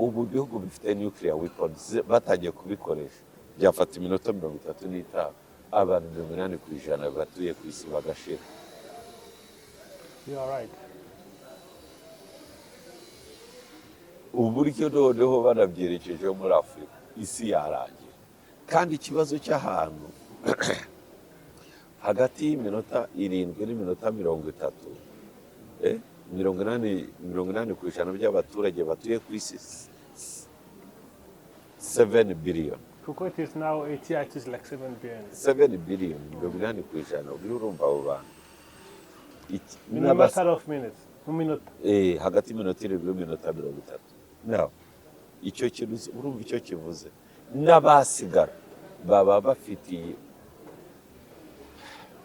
Ubu ibihugu bifite nuclear weapons batangiye kubikoresha, byafata iminota 35, abantu 80% batuye ku isi bagashira. You are right. Uburyo noneho banabyerekejeho muri Afurika, isi yarangira. Kandi ikibazo cy'ahantu hagati y'iminota 7 n'iminota 30, 80% by'abaturage batuye ku isi, 7 billion. Kuko it is now 80, it is like 7 billion. 7 billion, 80%, uriho urumva abo bantu. In a matter of minutes, mu minota. Hagati y'iminota 7 n'iminota 30. Now, icyo kintu urumva icyo kivuze? N'abasigara baba bafitiye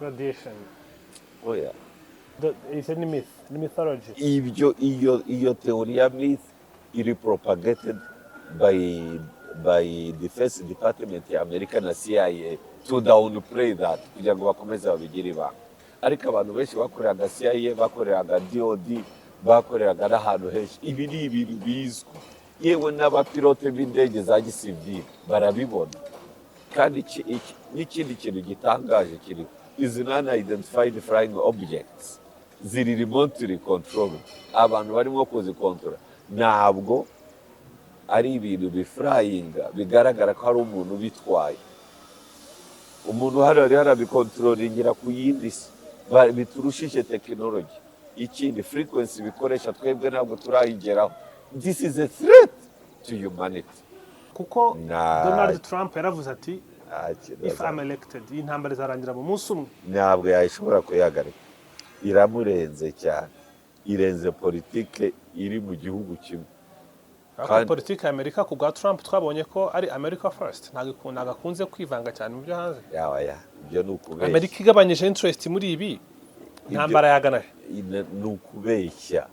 Radiation. Oya. It's any myth, ni mythology. Ibyo iyo theory ya myth iri propagated by Defense Department ya Amerika na CIA to downplay that, kugira ngo bakomeze babigire ibanga. Ariko abantu benshi bakoreraga CIA, bakoreraga DOD, bakoreraga n'ahantu henshi, ibi ni ibintu bizwi, yewe n'abapilote b'indege za gisivili barabibona. Kandi n'ikindi kintu gitangaje kiri, izi non identified flying objects ziri remotely controlled. Abantu barimo kuzikontorora, ntabwo ari ibintu biflyinga bigaragara ko hari umuntu ubitwaye. Umuntu hano ari harabikontrolingira ku yindi si biturushije tekinoloji. Ikindi, frequency bikoresha twebwe ntabwo turayigeraho. This is a threat to humanity. Kuko Donald Trump yaravuze ati: Nta kintu "If I'm elected, iyi ntambara izarangira mu munsi umwe." Ntabwo yayishobora kuyihagarika, iramurenze cyane, irenze politike iri mu gihugu kimwe. Ariko politiki ya Amerika ku bwa Trump twabonye ko ari America first, ntabwo akunze kwivanga cyane mu byo hanze. Yaba ya ibyo ni ukubeshya. Amerika igabanyije interest muri ibi, intambara yagana he? Ni ukubeshya.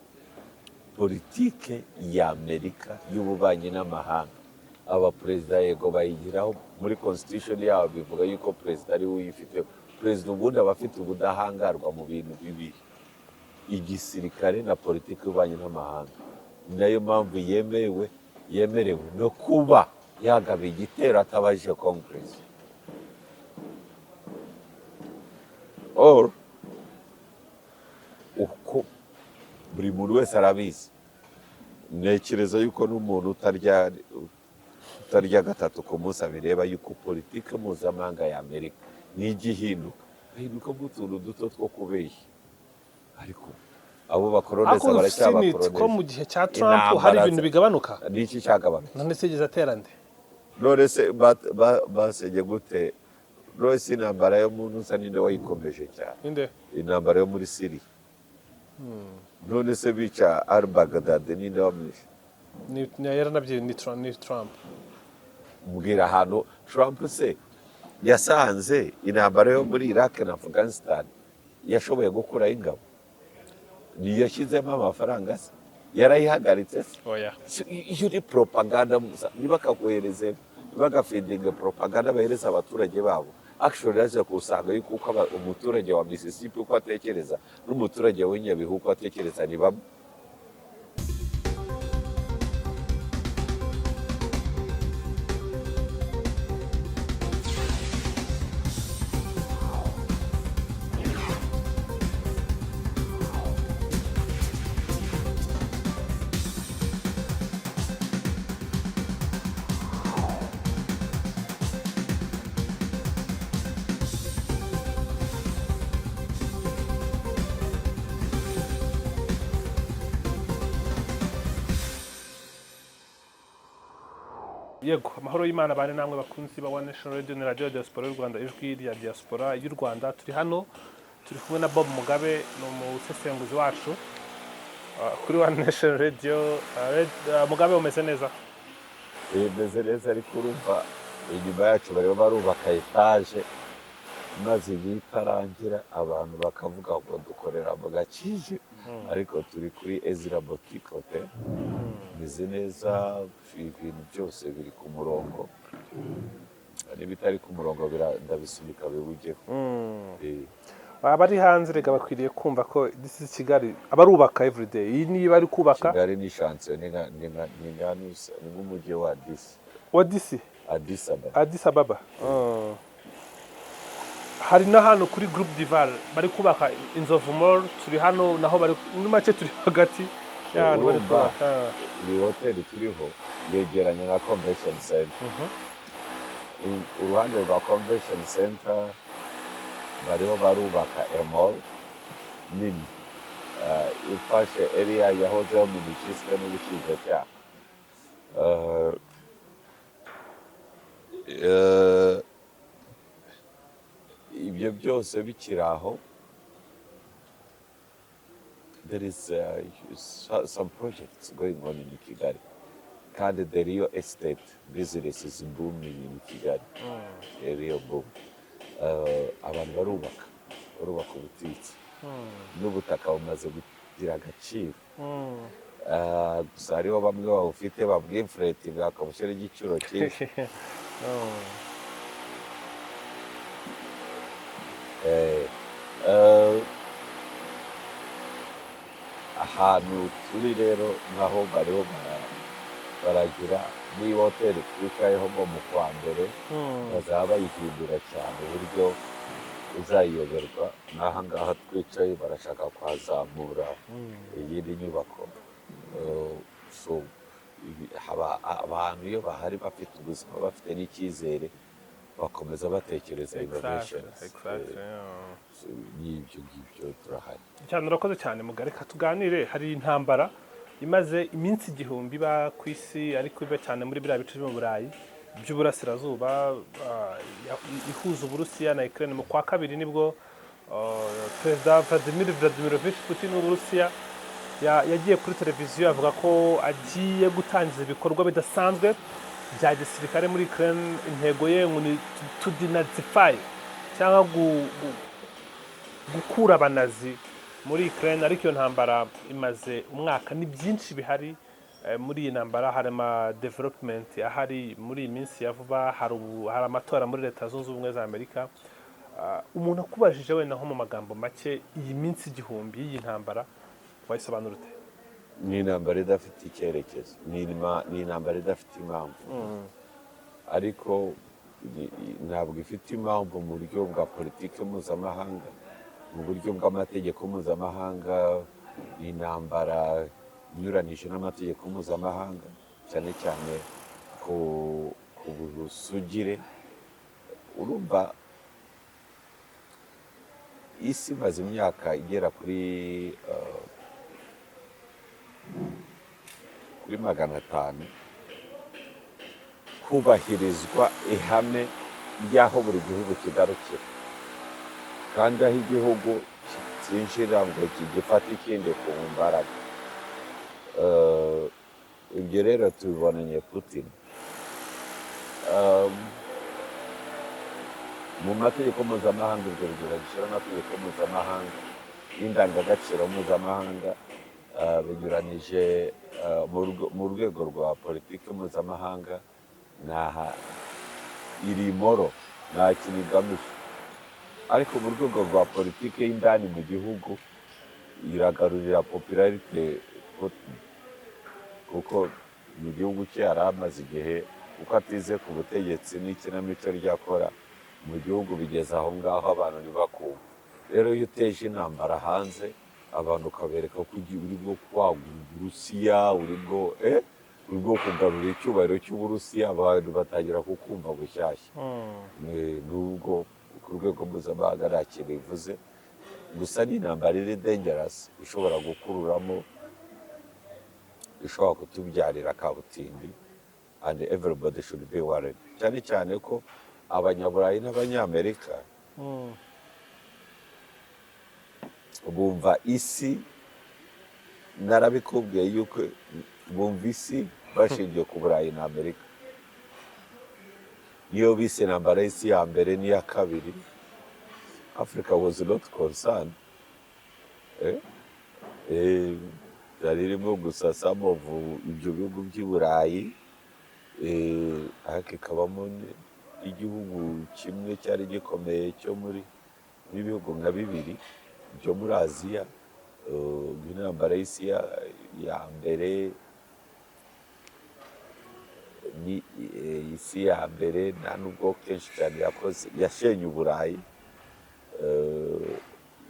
Politike ya Amerika y'ububanyi n'amahanga, abaperezida yego bayigiraho, muri constitution yabo bivuga yuko perezida ari we uyifite. Perezida ubundi aba afite ubudahangarwa mu bintu bibiri, igisirikare na politiki y'ububanyi n'amahanga. Ni nayo mpamvu yemerewe no kuba yagaba igitero atabajije Congress or uko buri muntu wese arabizi. Ntekereza yuko n'umuntu utarya gatatu ku munsi abireba yuko politiki mpuzamahanga ya Amerika ntijya ihinduka, hahindukamo utuntu duto two kubeshya, ariko abo bakoroneza Ariko we've seen it ko mu baracyabakoroneza. gihe cya Trump hari Intambara ibintu bigabanuka. Ni iki cyagabanuka? None se yigeze atera nde? None se basenye gute? None se intambara yo mu ntuza ninde wayikomeje cyane? Ninde? Intambara yo muri Siriya. None se bica al Baghdad ninde wamwishe? Ni yaranabye, ni Trump. Mbwira ahantu Trump se yasanze intambara yo muri Iraq na Afghanistan yashoboye gukuraho ingabo? Niyo yashyizemo amafaranga se? Yarayihagaritse se? Oya. Iyo uri propaganda musa, ntibakakohereze, ntibagafeedinge propaganda bahereza abaturage babo. Actually yaje kusanga yuko uko umuturage wa Mississippi uko atekereza n'umuturage w'i Nyabihu uko atekereza ni bamwe. Yego, amahoro y'Imana bane namwe bakunzi ba One Nation Radio, ni radio ya diaspora y'u Rwanda, ijwi rya diaspora y'u Rwanda. Turi hano turi kumwe na Bob Mugabe, ni umusesenguzi wacu kuri One Nation Radio. Mugabe, umeze neza? Bimeze neza, ariko urumva inyuma yacu barimo barubaka etaje maze igihe itarangira, abantu bakavuga ngo dukorera mu gakije, ariko turi kuri Ezra Boutique Hotel. Bimeze neza, ibintu byose biri ku murongo, n'ibitari ku murongo ndabisunika biwujyeho. Abari hanze rega bakwiriye kumva ko this is Kigali, abarubaka everyday, iyi niba ari kubaka. Kigali ni chantier, ni nk'umujyi wa Addis. Wa DC. Addis Ababa. Addis Ababa. Hari n'ahantu kuri Groupe Duval bari kubaka Inzovu Mall. Turi hano naho bari, muri make turi hagati y'ahantu bari Urumva, kubaka. Iyi hoteli turiho yegeranye na convention center. Uruhande rwa convention center bariho barubaka a mall nini, ifashe area yahozeho minisitiri n'ubushinjacyaha. Ibyo byose bikiri aho, there is some projects going on in Kigali, kandi the real estate business is booming in Kigali, a real boom. Abantu barubaka ubutitsi n'ubutaka bumaze kugira agaciro. Gusa hariho bamwe bawufite babwinflate, bakabushyiraho igiciro cyinshi. Ahantu turi rero naho bariho baragira n'iyi hoteli twicayeho ngo mu kwa mbere bazaba bayihindura cyane uburyo uzayiyoberwa. N'aha ngaha twicaye barashaka kuhazamura iyindi nyubako. So haba abantu iyo bahari bafite ubuzima, bafite n'icyizere, bakomeza batekereza innovations. So, n'ibyo ngibyo turahari. Cyane, urakoze cyane Mugabe. Reka tuganire. Hari intambara imaze iminsi 1000 iba ku isi, ariko iba cyane muri biriya bice byo mu Burayi by'uburasirazuba, ihuza Uburusiya na Ukraine. Mu kwa kabiri nibwo Perezida Vladimir Vladimirovich Putin w'Uburusiya yagiye kuri televiziyo avuga ko agiye gutangiza ibikorwa bidasanzwe bya gisirikare muri Ukraine. Intego ye ngo ni to denazify cyangwa gukura abanazi muri Ukraine. Ariko iyo ntambara imaze umwaka, ni byinshi bihari muri iyi ntambara. Hari ama development ahari muri iyi minsi ya vuba, hari amatora muri Leta Zunze Ubumwe za Amerika. Umuntu akubajije wenda nko mu magambo make, iyi minsi 1000 y'iyi ntambara wayisobanura ute? Ni intambara idafite icyerekezo, ni intambara idafite impamvu, ariko ntabwo ifite impamvu mu buryo bwa politiki mpuzamahanga, mu buryo bw'amategeko mpuzamahanga. Ni intambara inyuranije n'amategeko mpuzamahanga, cyane cyane ku busugire. Urumva, isi imaze imyaka igera kuri 500 hubahirizwa ihame ry'aho buri gihugu kigarukira, kandi aho igihugu cyinjira ngo kigifate ikindi ku mbaraga. Ibyo rero tubibonanye Putin. Mu mategeko mpuzamahanga, ibyo binyuranyije n'amategeko mpuzamahanga n'indangagaciro mpuzamahanga, binyuranije mu rwego rwa politiki mpuzamahanga. Ntaha iri immoral, nta kintu igamije, ariko mu rwego rwa politiki y'indani mu gihugu iragarurira popularité Putin, kuko mu gihugu cye yari amaze igihe, kuko atize ku butegetsi n'ikinamico ryakora mu gihugu, bigeze aho ngaho abantu ntibakumva. Rero iyo uteje intambara hanze, abantu ukabereka ko uri bwo kwagura Uburusiya, uri bwo kugarura icyubahiro cy'Uburusiya, abantu batangira kukumva bushyashya. Nubwo ku rwego mpuzamahanga nta kintu bivuze, gusa ni intambara iri dangerous, ishobora gukururamo, ishobora kutubyarira kabutindi, and everybody should be worried, cyane cyane ko Abanyaburayi n'Abanyamerika bumva isi, narabikubwiye yuko bumva isi bashingiye ku Burayi na Amerika. Niyo bise intambara y'isi ya mbere n'iya kabiri, Africa was not concerned. Yari irimo gusa some of ibyo bihugu by'i Burayi, ariko ikabamo igihugu kimwe cyari gikomeye cyo muri n'ibihugu nka bibiri byo muri Aziya, nk'intambara y'isi ya mbere ni isi ya mbere, nta nubwo kenshi cyane yakoze yashenye Uburayi,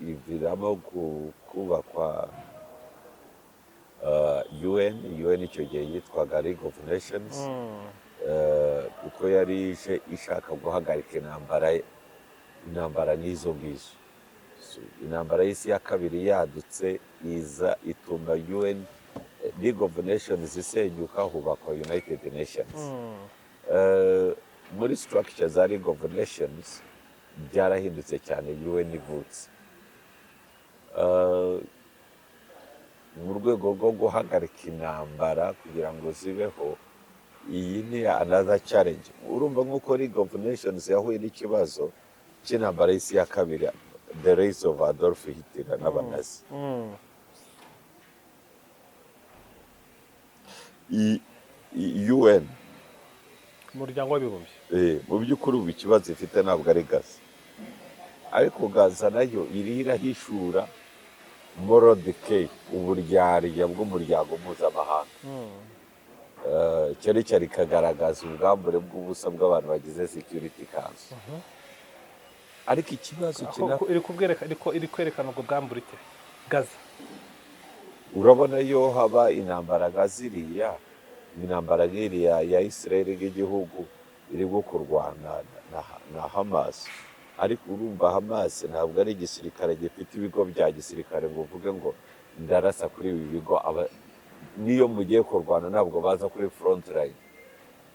iviramo kubakwa UN. UN icyo gihe yitwaga League of Nations, kuko yari ije ishaka guhagarika intambara nk'izo ngizo. So, intambara y'isi ya kabiri yadutse, iza ituma UN, League of Nations isenyuka, hubakwa United Nations. Muri structure za League of Nations byarahindutse cyane UN ivutse. Mu rwego rwo guhagarika intambara kugira ngo zibeho, iyi ni another challenge. Urumva, nk'uko League of Nations yahuye n'ikibazo cy'intambara y'isi ya kabiri, the rise of Adolf Hitler n'Abanazi, UN, Umuryango w'Abibumbye, mu by'ukuri ubu ikibazo ifite ntabwo ari Gaza, ariko Gaza nayo iriho irahishura moral decay, uburyarya bw'umuryango mpuzamahanga, cyane cyane ikagaragaza ubwambure bw'ubusa bw'abantu bagize Security Council. Ariko ikibazo kina Iri kubwereka, iri kwerekana ubwo bwambure ite Gaza? Urabona, iyo haba intambara nka ziriya, intambara nk'iriya ya Israel nk'igihugu irimo kurwana na Hamas, ariko urumva Hamas ntabwo ari igisirikare gifite ibigo bya gisirikare ngo uvuge ngo ndarasa kuri ibi bigo. Niyo mugiye kurwana ntabwo baza kuri front line,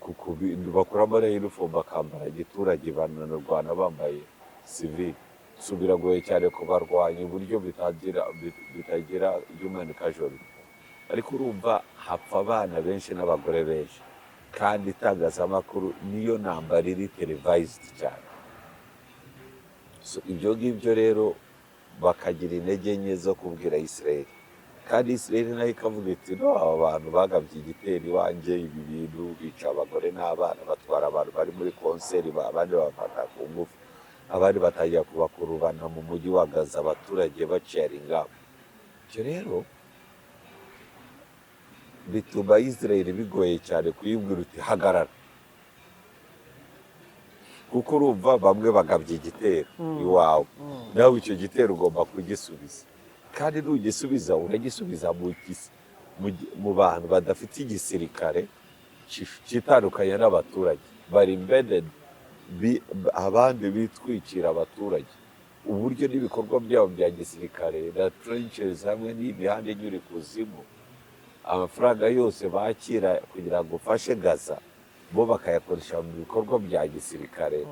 kuko bakuramo uniform bakambara igiturage, banarwana bambaye civil. So biragoye cyane kubarwanya uburyo bitagira human casualty. Ariko urumva hapfa abana benshi n'abagore benshi, kandi itangazamakuru niyo ntambara iri televised cyane. So ibyo ngibyo rero bakagira intege nke zo kubwira Israel, kandi Israel nayo ikavuga iti: "No, aba bantu bagabye igitero iwanjye, ibi bintu, bica abagore n'abana, batwara abantu bari muri concert, abandi babafata ku ngufu, abandi batangira kubakurubana mu mujyi wa Gaza, abaturage bacaringa." Ibyo rero bituma Israel bigoye cyane kuyibwira uti: "Hagarara," kuko urumva bamwe bagabye igitero iwawe, nawe icyo gitero ugomba kugisubiza, kandi nugisubiza uragisubiza mu bantu badafite igisirikare cyitandukanye n'abaturage bari embedded, abandi bitwikira abaturage, uburyo n'ibikorwa byabo bya gisirikare na trenches hamwe n'imihanda inyura ikuzimu, amafaranga yose bakira kugira ngo ufashe Gaza, bo bakayakoresha mu bikorwa bya gisirikare.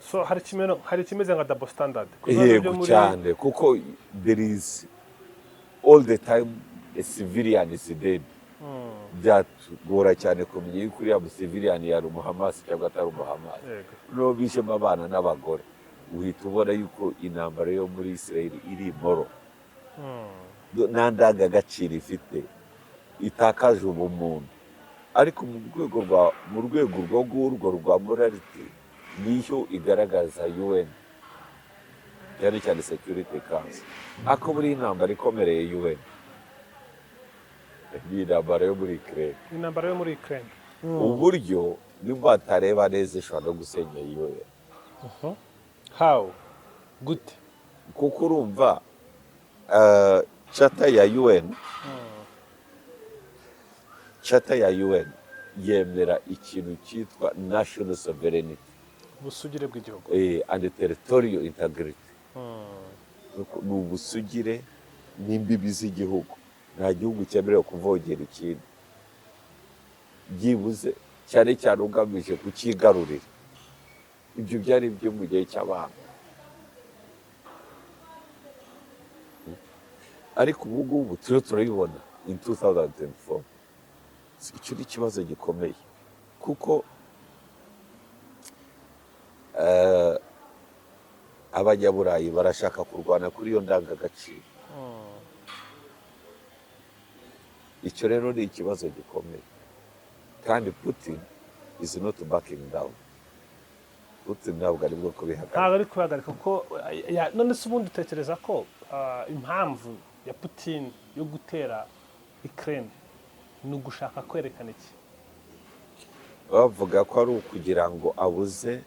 So hari ikimeze nka double standard ku bibazo byo Yego, cyane, kuko there is all the time a civilian is dead. Byatugora cyane kumenya yuko uriya civilian yari Umuhamasi cyangwa atari Umuhamasi. Noneho bishemo abana n'abagore, uhita ubona yuko intambara yo muri Israel iri immoral, nta ndangagaciro ifite, itakaje ubumuntu. Ariko mu rwego rwo ngurwo rwa morality niyo igaragaza UN, cyane cyane Security Council. Ariko buriya intambara ikomereye UN ni intambara yo muri Ukraine. Intambara yo muri Ukraine. Uburyo nimba batareba neza ishobora no gusenya UN. How? Gute? Kuko urumva, charter ya UN, charter ya UN yemera ikintu cyitwa national sovereignty, Ubusugire bw'igihugu. And territorial integrity. Ni ubusugire n'imbibi z'igihugu. Nta gihugu cyemerewe kuvogera ikindi, byibuze cyane cyane ugamije kucyigarurira. Ibyo byari ibyo mu gihe cy'abami, ariko ubu ngubu turiho turabibona in 2024. Icyo ni ikibazo gikomeye, kuko Abanyaburayi barashaka kurwana kuri iyo ndangagaciro. Icyo rero ni ikibazo gikomeye, kandi Putin is not backing down. Putin ntabwo ari bwo kubihagarika. Ntabwo ari kubihagarika kuko none se ubundi utekereza ko impamvu ya Putin yo gutera Ukraine ni ugushaka kwerekana iki? Bavuga ko ari ukugira ngo abuze,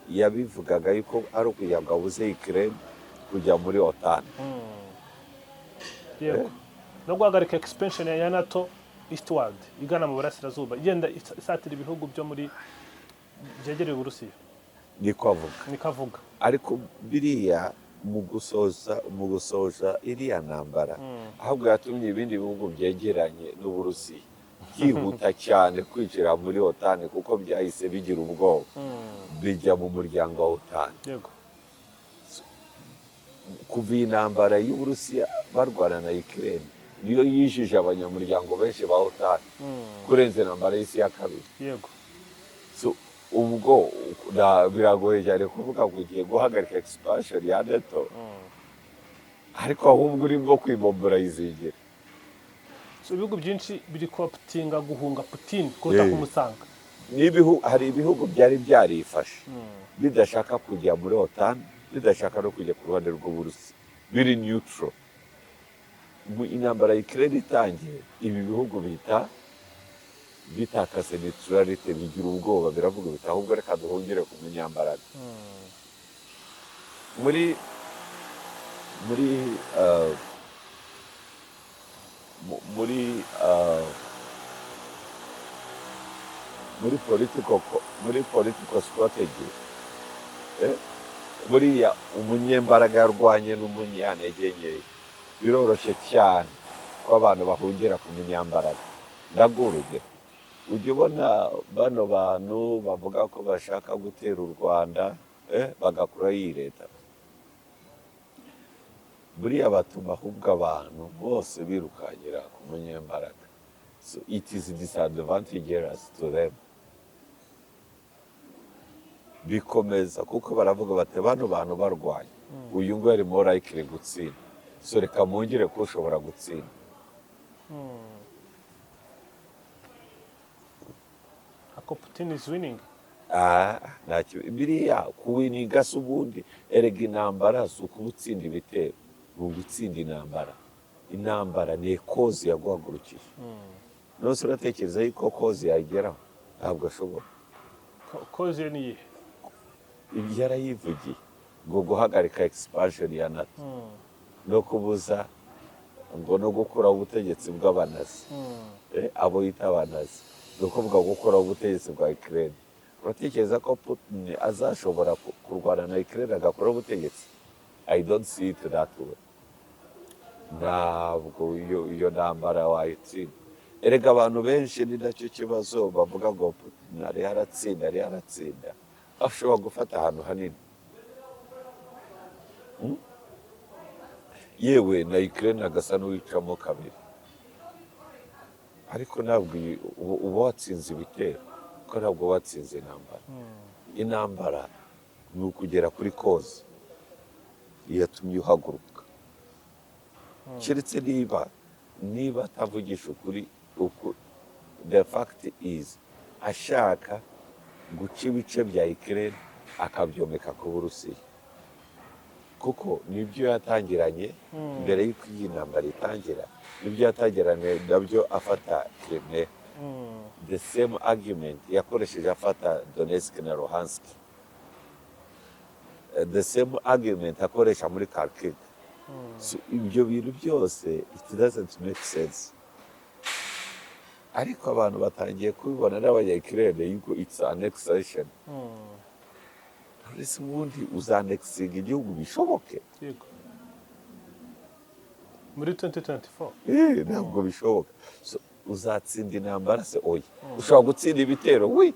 yabivugaga yuko ari ukugira ngo abuze Ukraine kujya muri OTAN. Yego, no guhagarika expansion ya NATO eastward, igana mu burasirazuba, igenda isatira ibihugu byo muri byegereye Uburusiya. Niko avuga. Niko avuga. Ariko biriya mu gusoza iriya ntambara, ahubwo yatumye ibindi bihugu byegeranye n'Uburusiya byihuta cyane kwinjira muri OTAN, kuko byahise bigira ubwoba, bijya mu muryango wa OTAN. Kuva iyi ntambara y'Uburusiya barwana na Ukraine, niyo yijije abanyamuryango benshi ba OTAN kurenza intambara y'isi ya kabiri. So, ubwo biragoye cyane kuvuga ngo ugiye guhagarika expansion ya NATO, ariko ahubwo urimo kwimobilizingira. So, ibihugu byinshi biri koputinga guhunga Putin kuruta kumusanga. Hari ibihugu byari byarifashe bidashaka kujya muri OTAN, bidashaka no kujya ku ruhande rw'Uburusiya, biri neutral. Mu intambara ya Ukraine itangiye, ibi bihugu bita bitakaza neutrality, bigira ubwoba, biravuga biti: "Ahubwo reka duhungire ku munyambaraga." Muri political strategy, buriya umunyembaraga yarwanye n'umunyantege nkeya, biroroshye cyane ko abantu bahungira ku munyambaraga. Ndaguha urugero: ujya ubona bano bantu bavuga ko bashaka gutera u Rwanda, bagakuraho iyi leta, buriya batuma ahubwo abantu bose birukankira ku munyembaraga. So it is disadvantageous to them, bikomeza kuko baravuga bati: "Bano bantu barwanya uyu nguyu ari more likely gutsinda, so reka mungire ko ushobora gutsinda." Ako Putin is winning. Ah, ntacyo biriya kuwininga se. Ubundi erega intambara si ukuba utsinda ibitero, ni ugutsinda intambara. Intambara ni cause yaguhagurukije. None uratekereza yuko cause yageraho? Ntabwo ashobora. Cause ni iyihe? Ibyo yarayivugiye ngo guhagarika expansion ya NATO no kubuza ngo no gukuraho ubutegetsi bw'abanazi, abo yita abanazi, ni ukuvuga gukuraho ubutegetsi bwa Ukraine. Uratekereza ko Putin azashobora kurwana na Ukraine agakuraho ubutegetsi? I don't see it that way. Ntabwo iyo ntambara wayitsinda. Erega abantu benshi ni nacyo kibazo, bavuga ngo Putin ariho aratsinda, ariho aratsinda. Ashobora gufata ahantu hanini, Yewe na Ukraine agasa n'uwicamo kabiri, ariko ntabwo uba watsinze ibitero, kuko ntabwo watsinze intambara. Intambara ni ukugera kuri cause yatumye uhaguruka, keretse niba atavugisha ukuri. The fact is ashaka guca ibice bya Ukraine akabyomeka ku Burusiya, kuko nibyo yatangiranye mbere y'uko iyi ntambara itangira, nibyo yatangiranye nabyo afata Crimea, the same argument yakoresheje afata Donetsk na Luhansk, the same argument akoresha muri Kharkiv. So, ibyo bintu byose it doesn't make sense, ariko abantu batangiye kubibona n'abanya-Ukraine yuko it's annexation. Uretse ubundi uzanexinga igihugu bishoboke? Yego, muri 2024. Ntabwo bishoboka. So, uzatsinda intambara se? Oya. Ushobora gutsinda ibitero, wi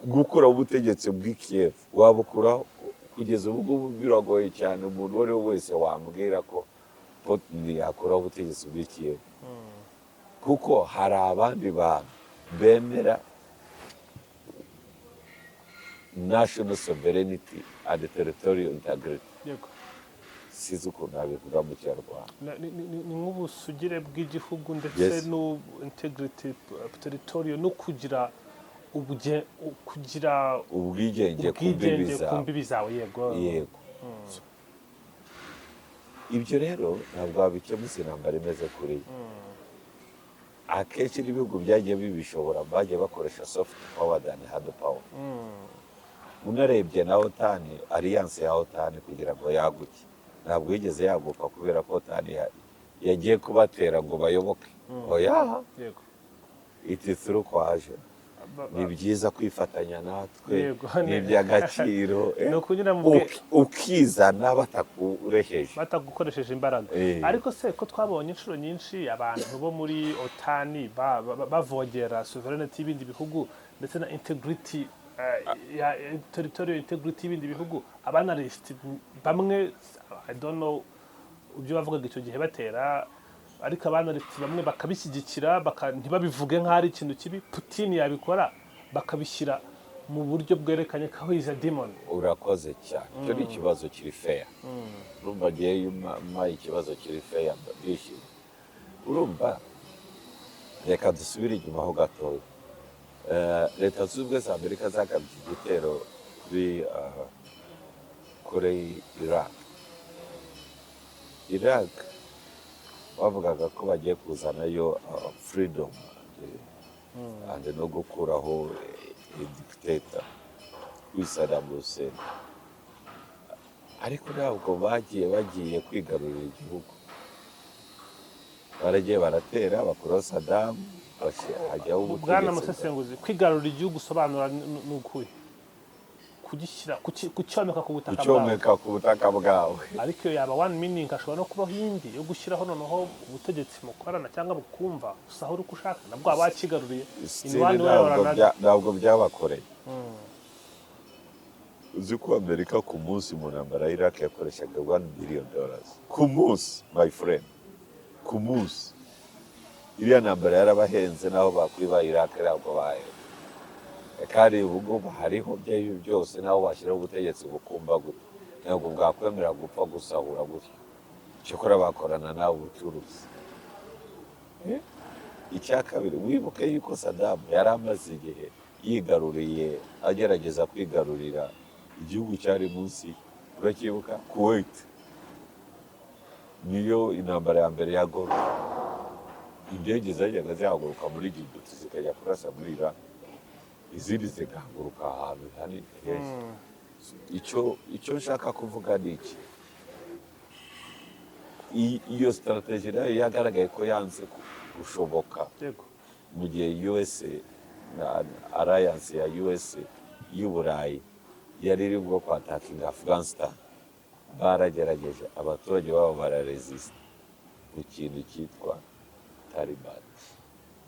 gukuraho ubutegetsi bw'i Kiev wabukuraho? Kugeza ubu ngubu biragoye cyane umuntu uwo ari we wese wambwira ko Putin yakuraho ubutegetsi bw'i Kiev, kuko hari abandi bantu bemera national sovereignty and territorial integrity. Sinzi ukuntu nabivuga mu Kinyarwanda. Ni nk'ubusugire bw'igihugu ndetse n'u integrity territorial no kugira Kugira ubwigenge ku mbibi ubwigenge ku zawe. mbibi zawe, yego. Yego. Ibyo rero ntabwo wabikemuza intambara imeze kuriya. Akenshi n'ibihugu byagiye bibishobora bagiye bakoresha soft power than hard power. Unarebye na OTAN, alliance ya OTAN, kugira ngo yaguke, ntabwo yigeze yaguka kubera ko OTAN yagiye kubatera ngo bayoboke, oya. It is through coercion. Ni byiza kwifatanya natwe, ni iby'agaciro. Ni ukunyura mu bwe Ukizana batakureheje. Batagukoresheje imbaraga. Ariko se ko twabonye inshuro nyinshi abantu bo muri OTAN bavogera sovereignty y'ibindi bihugu ndetse na integrity ya territorial integrity y'ibindi bihugu, aba analyst bamwe, I don't know ibyo bavugaga icyo gihe batera, ariko aba analyst bamwe bakabishyigikira, ntibabivuge nk'aho ari ikintu kibi. Putin yabikora bakabishyira mu buryo bwerekanye ko is a demon. Urakoze cyane, icyo ni ikibazo kiri fair. Urumva ngewe iyo umpaye ikibazo kiri fair ndishimye. Urumva, reka dusubire inyuma ho gatoya. Leta Zunze Ubumwe za Amerika zagabye igitero kuri Iraq. Iraq bavugaga ko bagiye kuzanayo freedom and no gukuraho dictator kuri Saddam Hussein, ariko ntabwo bagiye kwigarurira igihugu. Baragiye baratera, bakuraho Saddam, hajyaho Bwana ubutegetsi Musesenguzi, kwigarurira igihugu usobanura ni ukuhe? Kugishyira kucyomeka ku butaka bwawe? Kucyomeka ku butaka bwawe. Ariko iyo yaba one meaning, hashobora no kubaho iyindi yo gushyiraho noneho ubutegetsi mukorana cyangwa bukumva usahura uko ushaka, nabwo waba wakigaruriye in Still one way or ntabwo another. Ntabwo byabakoreye. Uzi ko Amerika ku munsi mu ntambara ya Iraq yakoreshaga $1 billion ku munsi, my friend, ku munsi. Iriya ntambara yarabahenze, naho bakwiba Iraq ntabwo bahera. Kandi ubu ngubu hariho ibyo byose, naho washyiraho ubutegetsi bukumva gute, ntabwo bwakwemera gupfa gusahura gutyo. Cyokora bakorana nawe ubucuruzi. Icya kabiri, wibuke yuko Saddam yari amaze igihe yigaruriye, agerageza kwigarurira igihugu cyari munsi ye. Uracyibuka? Kuwait. Niyo intambara ya mbere ya Gulf. Indege zajyaga zihaguruka muri Djibouti zikajya kurasa muri Iraq, izindi zigahaguruka ahantu hanini henshi. Icyo nshaka kuvuga ni iki: iyo strategy nayo yagaragaye ko yanze gushoboka mu gihe USA na alliance ya USA y'Uburayi yari iri bwo kwattackinga Afghanistan. Baragerageje, abaturage babo bararesista ku kintu cyitwa Taliban,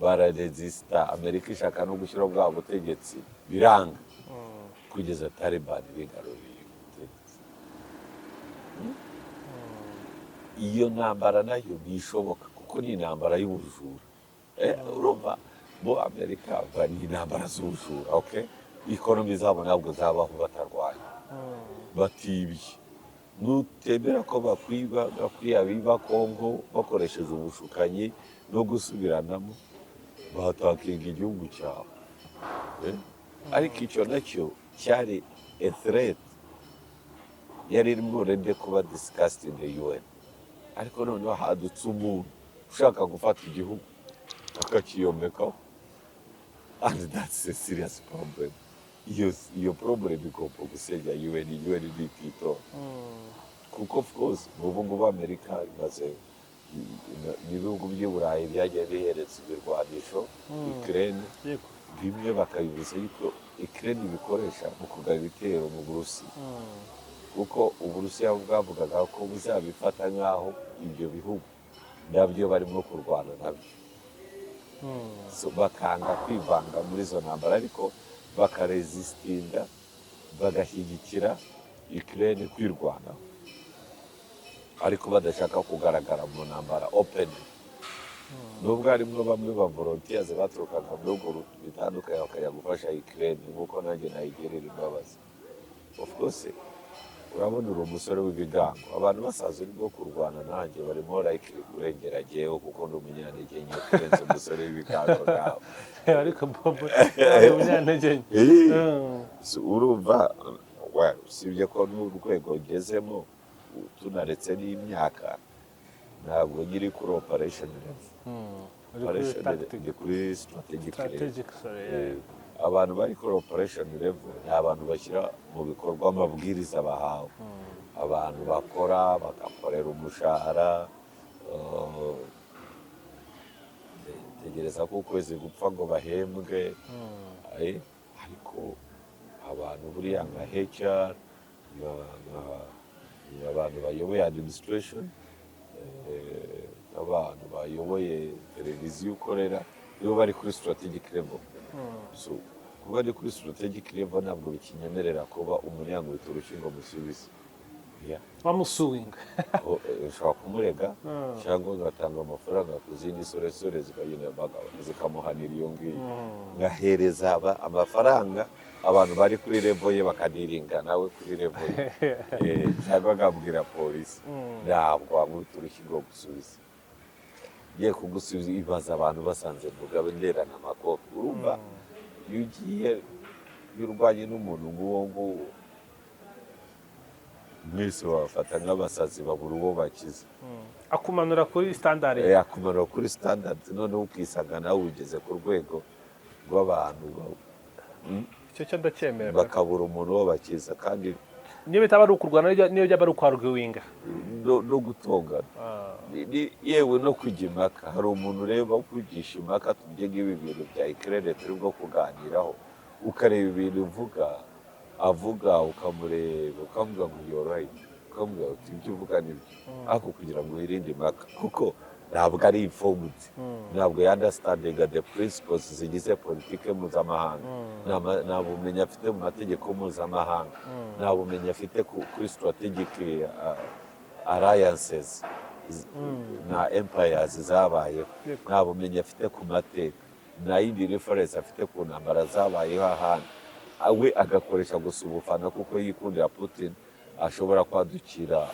bararesista. Amerika ishaka no gushyiraho bwa butegetsi, biranga, kugeza Taliban bigaruriye ubutegetsi. Iyo ntambara nayo ntishoboka kuko ni intambara y'ubujura. Urumva bo Amerika ni intambara z'ubujura, okay? Economy zabo ntabwo zabaho batarwanya, batibye. Nutemera ko bakwiba, bakwiye biba Kongo bakoresheje ubushukanyi no gusubiranamo, battackinga igihugu cyawe. Ariko icyo nacyo cyari a threat yari irimo already kuba discussed in the UN, ariko noneho hadutse umuntu ushaka gufata igihugu akakiyomekaho, and that's a serious problem. Iyo problem igomba gusenya UN. UN ntitora kuko of course ubu ngubu Amerika imaze, n'ibihugu by'i Burayi byagiye bihereza ibirwanisho Ukraine, bimwe bakabibuza yuko Ukraine ibikoresha mu kugaba ibitero mu Burusiya, kuko Uburusiya bwavugaga ko buzabifata nk'aho ibyo bihugu nabyo barimo kurwana nabyo. So, bakanga kwivanga muri izo ntambara, ariko bakaresistinga, bagashyigikira Ukraine kwirwanaho, ariko badashaka kugaragara mu ntambara open, nubwo harimo bamwe ba volunteers baturukaga mu bihugu bitandukanye bakajya gufasha Ukraine, nk'uko nanjye nayigirira imbabazi, of course. Urabona, uri umusore w'ibigango, abantu basaza urimo kurwana nanjye barimo likely kurengera jyewe, kuko ndi umunyantege nke kurenza umusore w'ibigango nawe. Ariko Bob ni umunyantege nke. So, urumva, well, usibye ko n'urwego ngezemo, tunaretse n'imyaka, ntabwo nkiri kuri operation level. Uri kuri Operation tactic. Ndi kuri strategic level. Strategic, sorry. Abantu bari kuri operation level ni abantu bashyira mu bikorwa amabwiriza bahawe, abantu bakora bagakorera umushahara, tegereza ko ukwezi gupfa ngo bahembwe. Ariko abantu buriya nka HR, abantu bayoboye administration, abantu bayoboye televiziyo ukorera, nibo bari kuri strategic level. So kuba ari kuri strategic level ntabwo bikinyemerera kuba umunyankubita urushyi ngo musubize. Yeah. Wamusuwinga. Ushobora kumurega cyangwa ugatanga amafaranga ku zindi soresore zikagenda zikamuhanira iyo ngiyo, ngahereza amafaranga abantu bari kuri level ye bakadiringa nawe kuri level ye. Cyangwa akabwira polisi. Ntabwo wankubita urushyi ngo gusubiza, ngiye kugusubiza. Ibaza abantu basanze Mugabe nderana amakofi. Urumva, iyo ugiye, iyo urwanye n'umuntu nk'uwo nguwo, mwese babafata nk'abasazi, babura uwo bakiza. Akumanura kuri standard. Akumanura kuri standard, noneho ukisanga nawe ugeze ku rwego rw'abantu Icyo cyo ndacyemera. bakabura umuntu wo bakiza kandi. Niyo bitaba ari ukurwana, niyo byaba ari ukwarwinga. No gutongana. Yewe no kujya impaka, hari umuntu ureba kugisha impaka, tujye nk'ibi bintu bya Ukraine turi bwo kuganiraho, ukareba ibintu uvuga avuga, ukamureba ukavuga ngo yoroye, ukavuga uti ibyo uvuga nibyo, ariko kugira ngo wirinde impaka, kuko ntabwo ari informed, ntabwo ya-understandinga the principles zigize politike mpuzamahanga, nta bumenyi afite mu mategeko mpuzamahanga, nta bumenyi afite kuri strategic alliances na empires zabayeho, nta bumenyi afite ku mateka, nta yindi reference afite ku ntambara zabayeho ahandi. We agakoresha gusa ubufana kuko yikundira Putin, ashobora kwadukira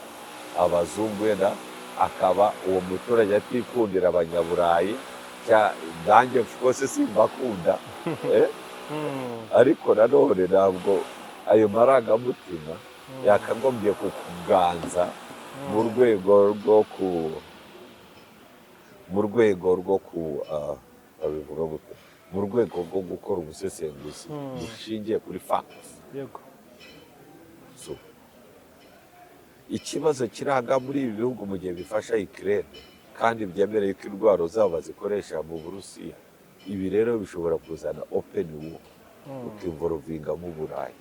abazungu, wenda akaba uwo muturage atikundira Abanyaburayi. Nanjye rwose simbakunda, ariko nanone ntabwo ayo marangamutima yakagombye kukuganza mu rwego rwo ku babivuga gute, mu rwego rwo gukora ubusesenguzi bushingiye kuri facts. So, ikibazo kiranga muri ibi bihugu, mu gihe bifasha Ukraine kandi byemereye ko intwaro zabo bazikoresha mu Burusiya, ibi rero bishobora kuzana open war, ukinvolvingamo Uburayi,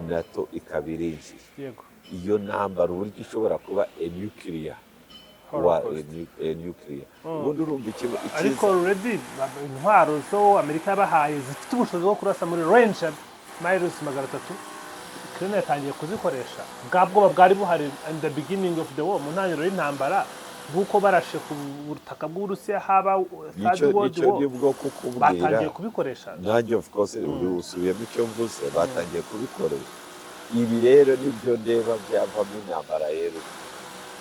NATO ikaba irinjiye. Iyo ntambara uburyo ishobora kuba a nuclear wa Holocaust. a nuclear. Ubundi urumva Ariko icyiza already intwaro zo Amerika yabahaye zifite ubushobozi bwo kurasa muri range ya miles 300. Ukraine yatangiye kuzikoresha. Bwa bwoba bwari buhari in the beginning of the war, mu ntangiriro y'intambara, bw'uko barashe ku butaka bw'Uburusiya haba third nicyo world nicyo war, nibwo kukubwira. Batangiye kubikoresha. Nanjye of course uri usubiyemo icyo mvuze, batangiye kubikoresha. Ibi rero nibyo ndeba byavamo intambara rero,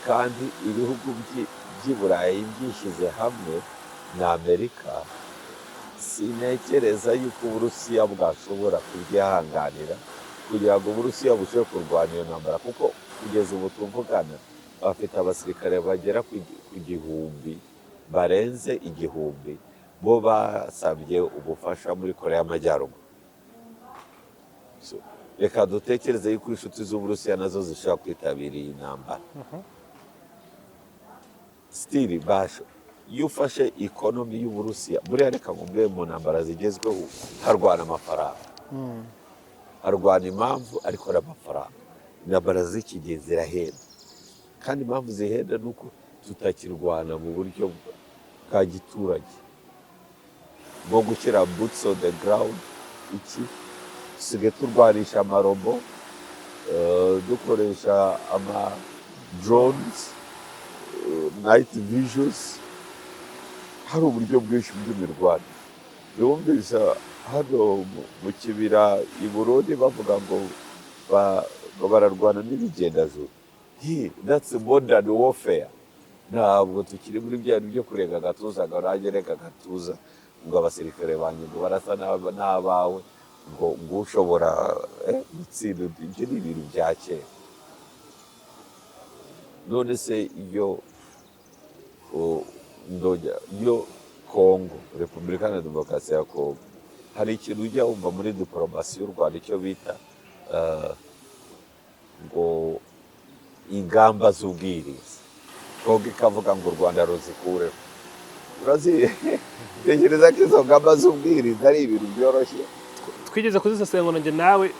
kandi ibihugu by'i Burayi byishyize hamwe na Amerika, sintekereza yuko Uburusiya bwashobora kubyihanganira kugira ngo Uburusiya bushobore kurwanya iyo ntambara, kuko kugeza ubu tuvugana bafite abasirikare bagera ku 1000, barenze 1000, bo basabye ubufasha muri Korea y'Amajyaruguru. So, reka dutekereze yuko inshuti z'Uburusiya nazo zishobora kwitabira iyi ntambara. Still basho iyo ufashe economy y'Uburusiya buriya, reka nkubwire, mu ntambara zigezweho harwana amafaranga, harwana impamvu, ariko n'amafaranga. Intambara z'iki gihe zirahenda, kandi impamvu zihenda ni uko tutakirwana mu buryo bwa giturage bwo gushyira boots on the ground. Iki dusigaye turwanisha amarobo, dukoresha ama drones, night visions, hari uburyo bwinshi bw'imirwanire. Numvise hano mu kibira i Burundi bavuga ngo Ngo bararwana n'ibigendajuru. That's modern warfare. Ntabwo tukiri muri bya bintu byo kurega agatuza, ngo nanjye reka agatuza, ngo abasirikare banjye ngo barasa n'abawe, ngo ushobora gutsinda undi. Ibyo ni ibintu bya kera. None se iyo ndojya iyo Kongo, Repubulika ya Demokarasi ya Kongo, hari ikintu ujya wumva muri diporomasi y'u Rwanda, icyo bita ngo ingamba z'ubwirinzi, Kongo ikavuga ngo u Rwanda ruzikureho. Urazi, tekereza ko izo ngamba z'ubwirinzi ari ibintu byoroshye? Twigeze kuzisesengura njye nawe,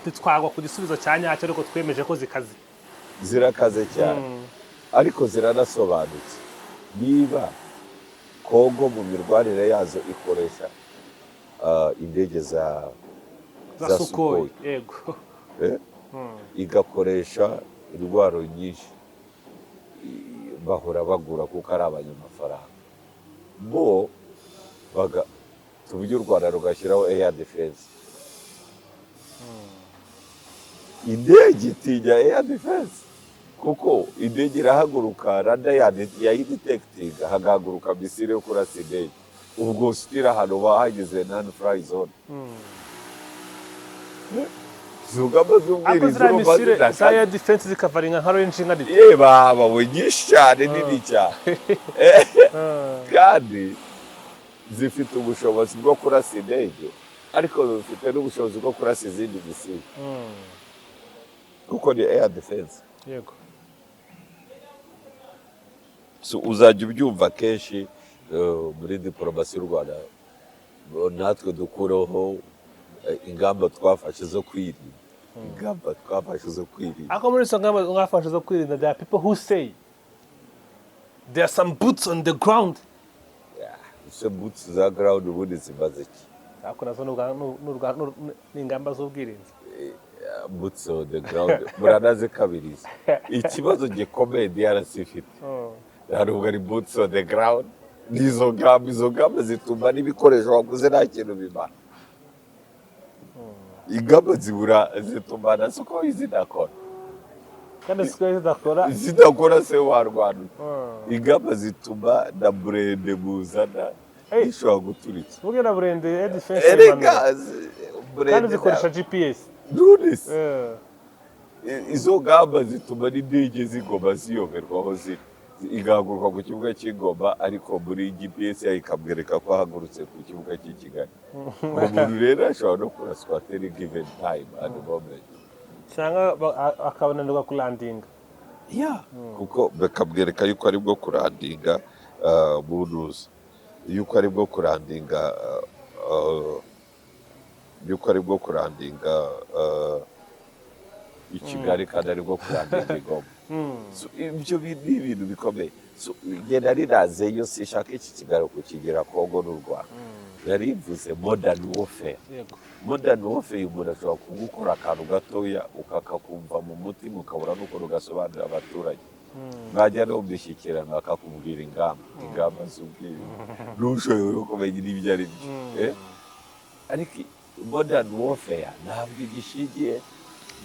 ntitwagwa ku gisubizo cya nyacyo, ariko twemeje ko zikaze. Zirakaze cyane, ariko ziranasobanutse. Niba Kongo mu mirwanire yazo ikoresha indege za za za Sukhoi. Sukhoi, Yego. Igakoresha intwaro nyinshi, bahora bagura kuko ari abanyamafaranga bo baga, tuburyo u Rwanda rugashyiraho air defense, indege itinya air defense, kuko indege irahaguruka, radar yayidetectinga, hagahaguruka missile yo kurasa indege. Ubwo sitira ahantu bahageze non fly zone. Izo ngamba Ariko z'ubwirinzi ziriya urumva missile za zidakaze. air defense zikavaringa nka range ingana ite? Ye baba we, nyinshi cyane, nini cyane, kandi zifite ubushobozi bwo kurasa indege, ariko zifite n'ubushobozi bwo kurasa izindi missile, kuko ni air defense. So, uzajya ubyumva kenshi muri diporomasi y'u Rwanda, natwe dukureho ingamba twafashe zo kwirinda, ingamba twafashe zo kwirinda. Ariko muri izo ngamba mwafashe zo kwirinda, there are people who say there are some boots on the ground. Ese boots za ground ubundi zimaze iki? Ariko nazo ni ingamba z'ubwirinzi. Boots on the ground muranazikabiriza. Ikibazo gikomeye DRC ifite ntabwo ari boots on the ground, ni izo ngamba. Izo ngamba zituma n'ibikoresho waguze nta kintu bimara. Ingamba zibura zituma na Sukhoi zidakora. Kandi Sukhoi zidakora. Zidakora se warwana ute? Ingamba zituma na burende muzana Hey. ishobora guturitsa. Burya na burende air defense Erega imanura. Kandi burende zikoresha GPS. None se izo ngamba zituma n'indege z'Igoma ziyoberwa aho ziri, igahaguruka ku kibuga cy'Igoma, ariko muri GPS yayo ikamwereka ko ahagurutse ku kibuga cy'i Kigali. Uwo muntu rero ashobora no kuraswa at any given time and moment. Cyangwa akabananirwa kulandinga. Yeah. Kuko bakamwereka yuko ari bwo kurandinga mu ntuza, yuko ari bwo kurandinga yuko ari bwo kurandinga i Kigali, kandi ari bwo kurandinga i Goma. So, ibyo ni ibintu bikomeye. So, njye nari nazeyo sinshaka iki kiganiro kukigira Kongo n'u Rwanda, nari mvuze modern warfare. Modern warfare, umuntu ashobora kugukora akantu gatoya ukakakumva mu mutima, ukabura n'ukuntu ugasobanurira abaturage. Mwajya no mu mishyikirano akakubwira ingamba, ingamba z'ubwirinzi, ntushoboye no kumenya n'ibyo ari byo. Eh? Ariko modern warfare ntabwo igishingiye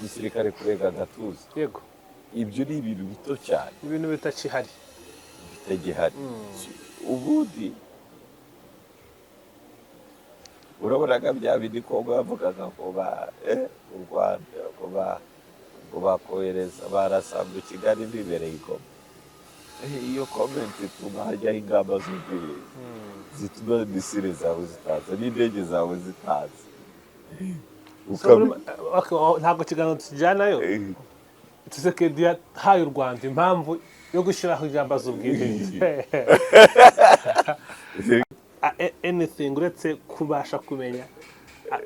gisirikare kurega agatuza. Ibyo ni ibintu bito cyane. Ibintu bitakihari. Bitagihari. Ubundi urabonaga bya bindi Kongo yavugaga ngo ba u Rwanda ngo bakohereza barasanga i Kigali bibereye i Goma. Iyo comment ituma hajyaho ingamba z'ubwirinzi zituma missile zawe zitaza n'indege zawe zitaza. So, okay, ntabwo ikiganiro tujyanayo. Tshisekedi yahaye u Rwanda impamvu yo gushyiraho ingamba z'ubwirinzi. Anything uretse kubasha kumenya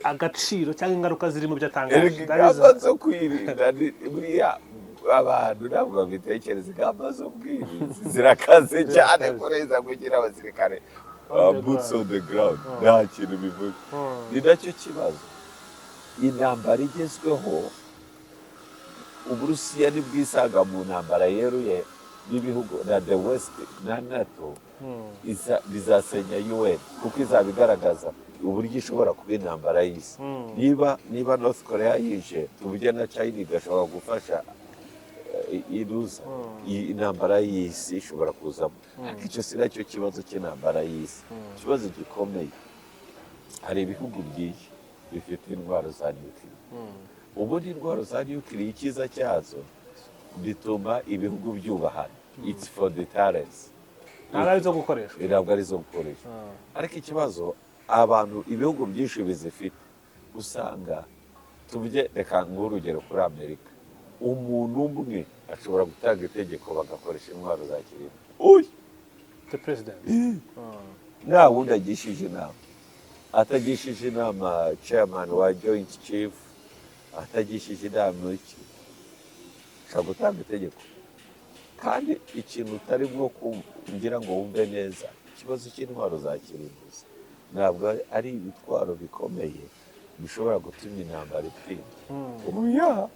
agaciro cyangwa ingaruka ziri mu byo atangaje. Erega ingamba zo kwirinda buriya abantu ntabwo babitekereza. Ingamba z'ubwirinzi zirakaze cyane kurenza kugira abasirikare On the boots ground. on the ground. Nta kintu bivuze. Ni nacyo kibazo. Intambara igezweho, Uburusiya nibwisanga mu ntambara yeruye n'ibihugu na the West na NATO, bizasenya UN, kuko izaba igaragaza Uburyo ishobora kuba intambara y'isi, niba North Korea yije, tuvuge na China igashobora gufasha iruza, iyi intambara y'isi ishobora kuzamo. Ariko icyo si nacyo kibazo cy'intambara y'isi. Ikibazo gikomeye, hari ibihugu byinshi bifite intwaro za nuclear. Ubundi intwaro za nuclear, icyiza cyazo bituma ibihugu byubahana. It's for deterrence. Ntabwo ari izo gukoreshwa. Ntabwo ari izo gukoresha. Ariko ikibazo, abantu, ibihugu byinshi bizifite, usanga, tuvuge, reka nguhe urugero kuri Amerika, umuntu umwe ashobora gutanga itegeko bagakoresha intwaro za kirimbuzi. Uyu The president. Nta wundi agishije inama, atagishije inama chairman wa Joint Chief, atagishije inama iki, ashobora gutanga itegeko. Kandi ikintu utari bwo ngira ngo wumve neza, ikibazo cy'intwaro za kirimbuzi ntabwo ari ibitwaro bikomeye bishobora gutuma intambara itinda. Oya,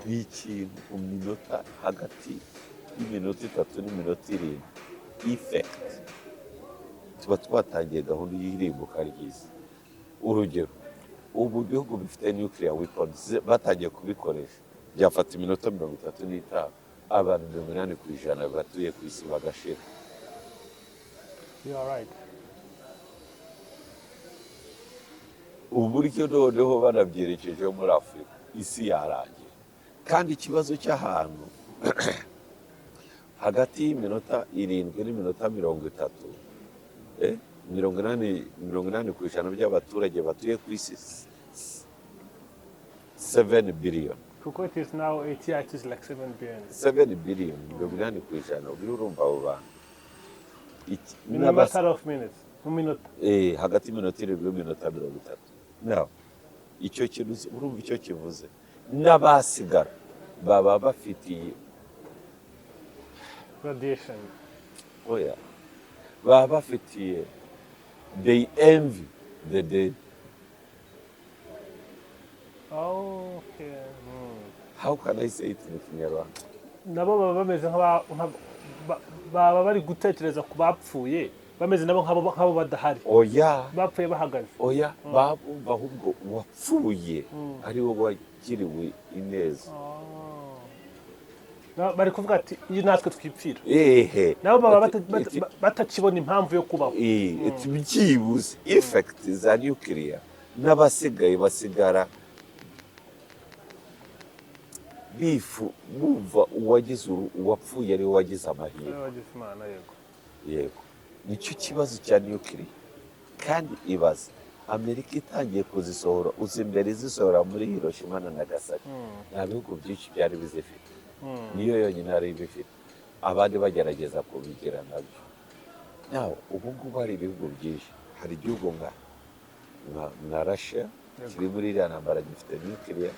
ni ikintu mu minota, hagati y'iminota 3 n'iminota 7, effect tuba twatangiye gahunda y'irimbuka ry'isi. Urugero, ubu ibihugu bifite nuclear weapons batangiye kubikoresha, byafata iminota 35, abantu 80% batuye ku isi bagashira. You are right. Uburyo noneho banabyerekejeho muri Afurika, isi yarangiye. Kandi ikibazo cy'ahantu hagati y'iminota 7 n'iminota 30, 80% by'abaturage batuye ku isi, 7 billion. Kuko it is now 80, it is like 7 billion. 7 billion, 80%, ubu urumva abo bantu In a matter of minutes, mu minota. Hagati y'iminota 7 n'iminota 30. Now, icyo kintu urumva icyo kivuze? N'abasigara baba bafitiye Radiation. Oya, baba bafitiye, they envy the dead. Okay. How can I say it in Kinyarwanda? Nabo baba bameze baba bari gutekereza ku bapfuye, bameze nabo nk'abo badahari. Oya. Bapfuye bahagaze. Oya, babumva ahubwo uwapfuye ari we wagiriwe ineza. Bari kuvuga ati: "Iyo natwe twipfira." Ehe. Nabo baba batakibona impamvu yo kubaho. Iti byibuze effect za nuclear, n'abasigaye basigara bifu bumva uwagize uwapfuye ari we wagize amahirwe. Ariwe wagize Imana, yego. Yego, nicyo kibazo cya nuclear. Kandi ibaze Amerika itangiye kuzisohora, uzi mbere izisohora muri Hiroshima na Nagasaki, nta bihugu byinshi byari bizifite, niyo yonyine yari ibifite, abandi bagerageza kubigira nabyo. Nawe ubu ngubu hari ibihugu byinshi, hari igihugu nka Russia kiri muri iriya ntambara gifite nuclear.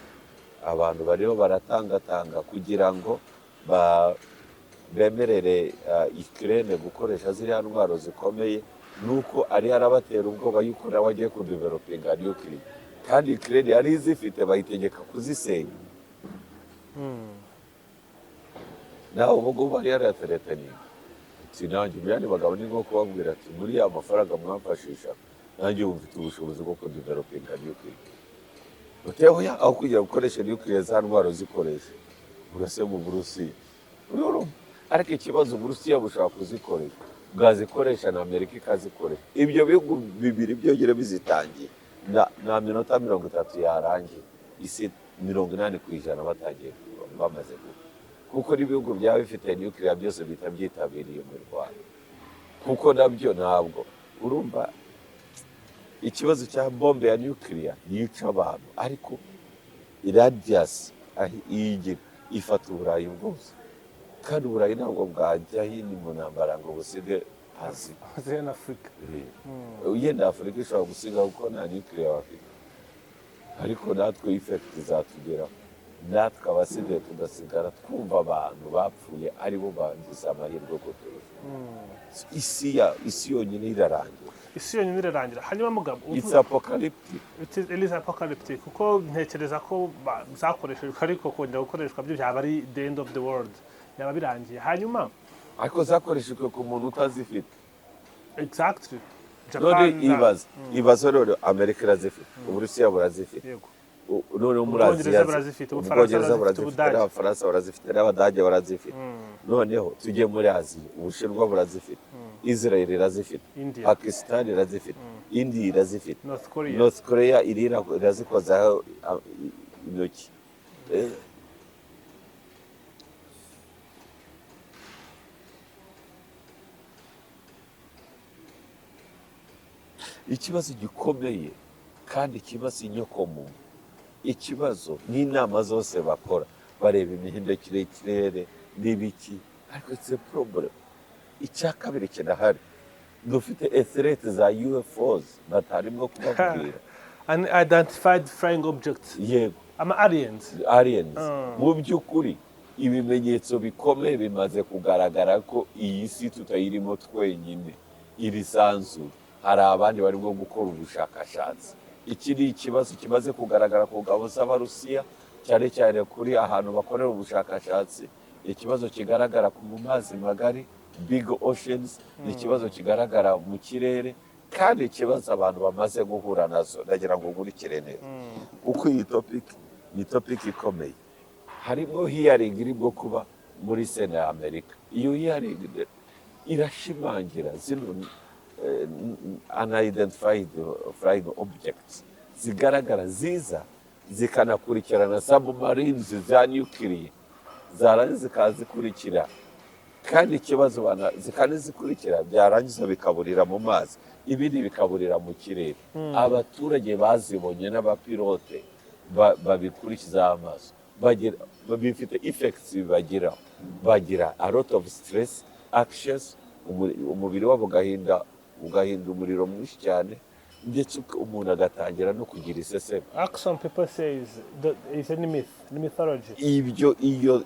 Abantu bariho baratangatanga kugira ngo bemerere Ukraine gukoresha ziriya ntwaro zikomeye, nuko ari arabatera ubwoba yuko nawe agiye kudevelopinga nuclear. Kandi Ukraine yari izifite, bayitegeka kuzisenya. Nawe ubu ngubu ari yarathreateninga ati: "Nanjye." Mu yandi magambo ni nko kubabwira ati: "Muri ya mafaranga mwamfashisha, nanjye ubu mfite ubushobozi bwo kudevelopinga nuclear." Uteho ya aho kugira ngo ukoreshe nuclear, za ntwaro zikoreshe urase mu Burusiya. Urumva? Ariko ikibazo, Uburusiya bushobora kuzikoresha, bwazikoresha na Amerika ikazikoresha, ibyo bihugu bibiri byongere bizitangiye, nta minota 30 yarangiye, isi 80% batangiye, bamaze gupfa, kuko n'ibihugu byaba bifite nuclear byose bihita byitabiriye mu Rwanda, kuko nabyo ntabwo. Urumva ikibazo cya bombe ya nuclear yica abantu, ariko radius aho iyigira ifata Uburayi bwose, kandi Uburayi ntabwo bwajya hino mu ntambara ngo busige Aziya. Aziya na Afurika. Yenda Afurika ishobora gusiga kuko nta nuclear bafite, ariko natwe effect izatugeraho, natwe abasigaye tugasigara twumva abantu bapfuye aribo bagize amahirwe kuturusha. Isi yonyine irarangira. Isi yonyine irarangira. Hanyuma mugabo It's apocalyptic. It is apocalyptic, kuko ntekereza ko zakoreshejwe, ariko kongera gukoreshwa byo byaba ari the end of the world, byaba birangiye. Hanyuma Ariko zakoreshejwe ku muntu utazifite. Exactly. None Japan ibaza, ibaza none Amerika irazifite, Uburusiya burazifite, noneho muri Ubwongereza Aziya burazifite, Ubufaransa Ubwongereza burazifite, burazifite, Ubudage. n'Abafaransa barazifite, n'Abadage barazifite. Noneho tujye muri Aziya, Ubushinwa burazifite, Israel irazifite, India. Pakistan irazifite, India irazifite, North Korea. North Korea irazikozaho intoki. Ikibazo gikomeye kandi ikibazo inyokomuntu, ikibazo n'inama zose bakora bareba imihindukire y'ikirere n'ibiki, ariko it's a problem. Icya kabiri kinahari, dufite threat za UFOs batarimo kubabwira. Unidentified flying objects. Yego. Ama aliens. Aliens. Mu by'ukuri ibimenyetso bikomeye bimaze kugaragara ko iyi si tutayirimo twenyine, iri sanzure, hari abandi barimo gukora ubushakashatsi. Iki ni ikibazo kimaze kugaragara ku ngabo z'Abarusiya, cyane cyane kuri ahantu bakorera ubushakashatsi. Ikibazo kigaragara mu mazi magari, big oceans, ni ikibazo kigaragara mu kirere, kandi ikibazo abantu bamaze guhura nazo. Ndagira ngo nkurikire neza, kuko iyi topic ni topic ikomeye. Harimo hearing irimo kuba muri Sena ya Amerika. Iyo hearing irashimangira zino unidentified flying objects zigaragara ziza zikanakurikirana submarines za nuclear, zarangiza zikazikurikira, kandi ikibazo zikanazikurikira, byarangiza bikaburira mu mazi, ibindi bikaburira mu kirere. Abaturage bazibonye n'abapilote babikurikiza amaso bagira, bifite effects bibagiraho, bagira a lot of stress, anxious, umubiri wabo ugahinda umuriro mwinshi cyane, ndetse umuntu agatangira no kugira iseseme. Ariko some people say is is a myth, ni mythology. Ibyo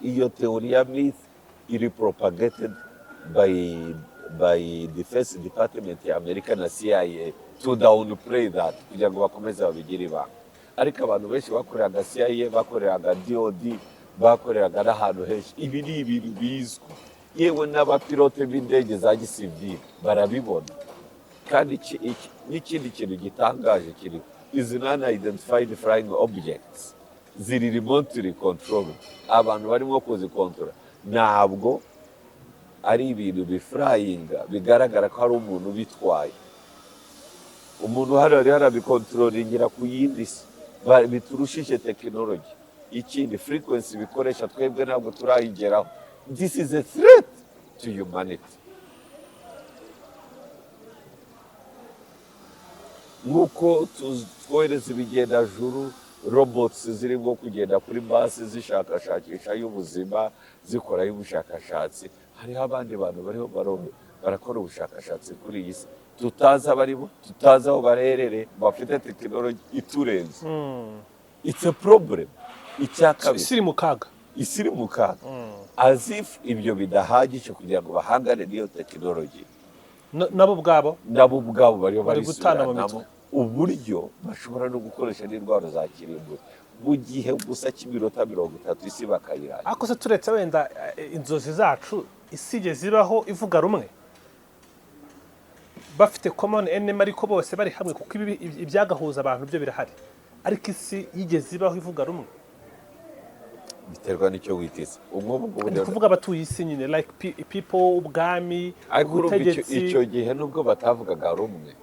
iyo theory ya myth iri propagated by Defense Department ya Amerika na CIA to downplay that, kugira ngo bakomeze babigire ibanga. Ariko abantu benshi bakoreraga CIA, bakoreraga DOD, bakoreraga n'ahantu henshi, ibi ni ibintu bizwi, yewe n'abapilote b'indege za gisivili barabibona. Kandi n'ikindi kintu gitangaje kiri, izi non-identified flying objects ziri remotely controlled. Abantu barimo kuzikontorora, ntabwo ari ibintu biflyinga bigaragara ko hari umuntu ubitwaye. Umuntu hano ari harabikontrolingira ku yindi si biturushije tekinoloji. Ikindi, frequency bikoresha twebwe ntabwo turayigeraho. This is a threat to humanity. Nk'uko twohereza ibigendajuru, robots zirimo kugenda kuri basi zishakashakisha y'ubuzima, zikorayo ubushakashatsi, hariho abandi bantu bariho barakora ubushakashatsi kuri iyi si tutazi abarimo, tutazi aho baherereye, bafite tekinoloji iturenze. It's a problem. Icya kabiri, Isi iri mu kaga. Isi iri mu kaga. As if ibyo bidahagije kugira ngo bahangane n'iyo tekinoloji, Nabo ubwabo nabo ubwabo bariho bari gutana mu barisubiranamo, mitwe. uburyo bashobora no gukoresha n'indwara za kirimbuzi mu gihe gusa cy'iminota 30, isi bakayirangira. Ariko se turetse wenda inzozi zacu, isi igeze ibaho ivuga rumwe, bafite common enemy, ariko bose bari hamwe? Kuko ibyagahuza abantu byo birahari, ariko isi yigeze ibaho ivuga rumwe? Biterwa n'icyo witeze ubwo ngubu. Ndi kuvuga abatuye isi nyine, like people, ubwami, Ariko urumva ubutegetsi. icyo gihe nubwo batavugaga rumwe,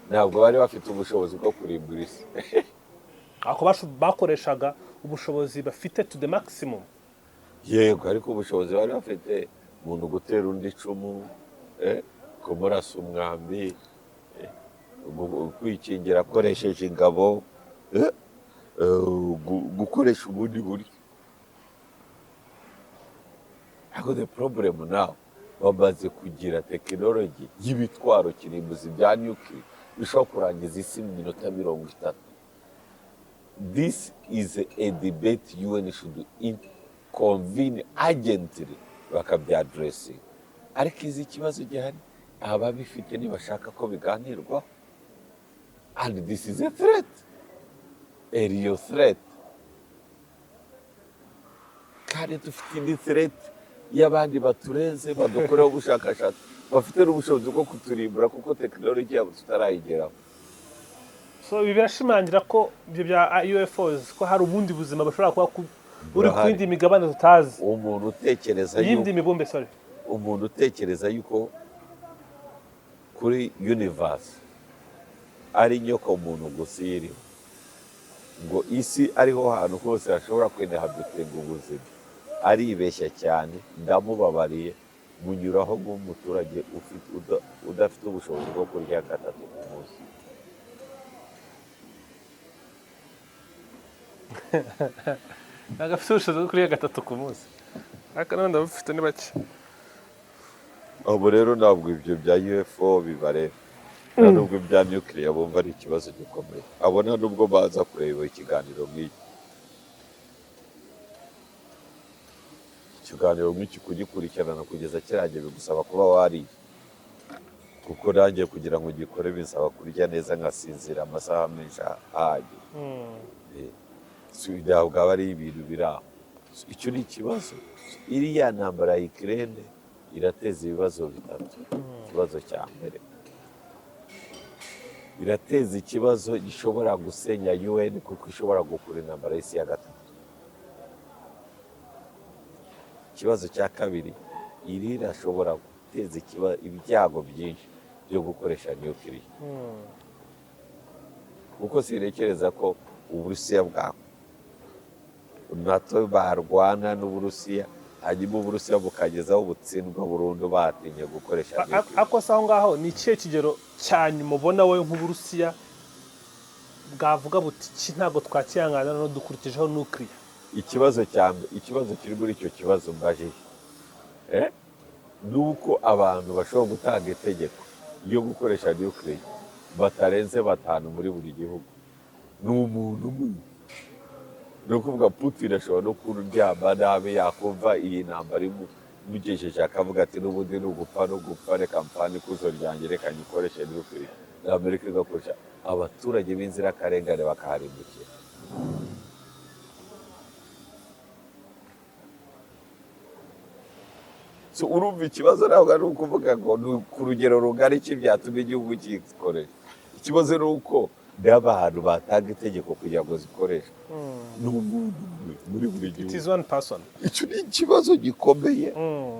ntabwo bari bafite ubushobozi bwo kurimbura isi. Ako bakoreshaga ubushobozi bafite to the maximum. Yego, ariko ubushobozi bari bafite, umuntu gutera undi icumu, kumurasa umwambi, kwikingira akoresheje ingabo, gukoresha ubundi buryo. Ariko the problem now, bamaze kugira tekinoloji y'ibitwaro kirimbuzi bya nuclear bishobora kurangiza isi mu minota 30. This is a debate UN should convene urgently, bakabyaddressinga. Ariko izi ikibazo gihari, ababifite ntibashaka ko biganirwaho, and this is a threat, a real threat. Kandi dufite indi threat y'abandi baturenze, badukoreho ubushakashatsi, bafite n'ubushobozi bwo kuturimbura kuko tekinoloji yabo tutarayigeraho. So ibi birashimangira ko ibyo bya UFOs, ko hari ubundi buzima bushobora kuba buri ku Burahari. yindi migabane tutazi. Umuntu utekereza Yindi yuko mibumbe, sorry. Umuntu utekereza yuko kuri universe ari inyoko muntu gusa iyiriho, ngo isi ariho hantu hose hashobora kwinhabitinga ubuzima, aribeshya cyane. Ndamubabariye, munyuraho nk'umuturage udafite ubushobozi bwo kurya gatatu ku munsi. Ntabwo afite ubushobozi bwo kurya gatatu ku munsi, ariko n'abandi ababufite ni bake. Ubu rero ntabwo ibyo bya UFO bibareba, nta nubwo ibya nuclear bumva ari ikibazo gikomeye. Abo nta nubwo baza kureba ikiganiro nk'iki. Ikiganiro nk'iki kugikurikirana kugeza kirangiye bigusaba kuba wariye, kuko nanjye kugira ngo ugikore bisaba kurya neza, nkasinzira amasaha menshi ahagije. Ntabwo aba ari ibintu biri aho. Icyo ni ikibazo. Iriya ntambara ya Ukraine irateza ibibazo bitatu. Ikibazo cya mbere, irateza ikibazo gishobora gusenya UN, kuko ishobora gukura intambara y'isi ya gatatu. Ikibazo cya kabiri, iri irashobora guteza ibyago byinshi byo gukoresha nuclear, kuko sinekereza ko Uburusiya bwa NATO barwana n'Uburusiya, hanyuma Uburusiya bukagezaho butsindwa burundu batinye gukoresha nuclear. Ariko se aho ngaho ni ikihe kigero cya nyuma ubona wowe nk'Uburusiya bwavuga buti iki ntabwo twakihangana no dukurikijeho nuclear? Ikibazo cya mbere, ikibazo kiri muri icyo kibazo mbajije, ni uko abantu bashobora gutanga itegeko ryo gukoresha nuclear batarenze batanu muri buri gihugu. Ni umuntu umwe. Ni ukuvuga Putin ashobora no kuryama nabi, yakumva iyi ntambara imugejeje akavuga ati: "N'ubundi ni ugupfa no gupfa, reka mpfane ikuzo ryanjye, reka nyikoreshe nuclear." Amerika igakoresha, abaturage b'inzirakarengane bakaharimbukira. So urumva ikibazo ntabwo ari ukuvuga ngo ni ku rugero rugari iki byatuma igihugu gikoresha. Ikibazo ni uko n'abantu batanga itegeko kugira ngo zikoreshwe ni umuntu umwe muri buri It gihugu. is one person. Icyo ni ikibazo gikomeye,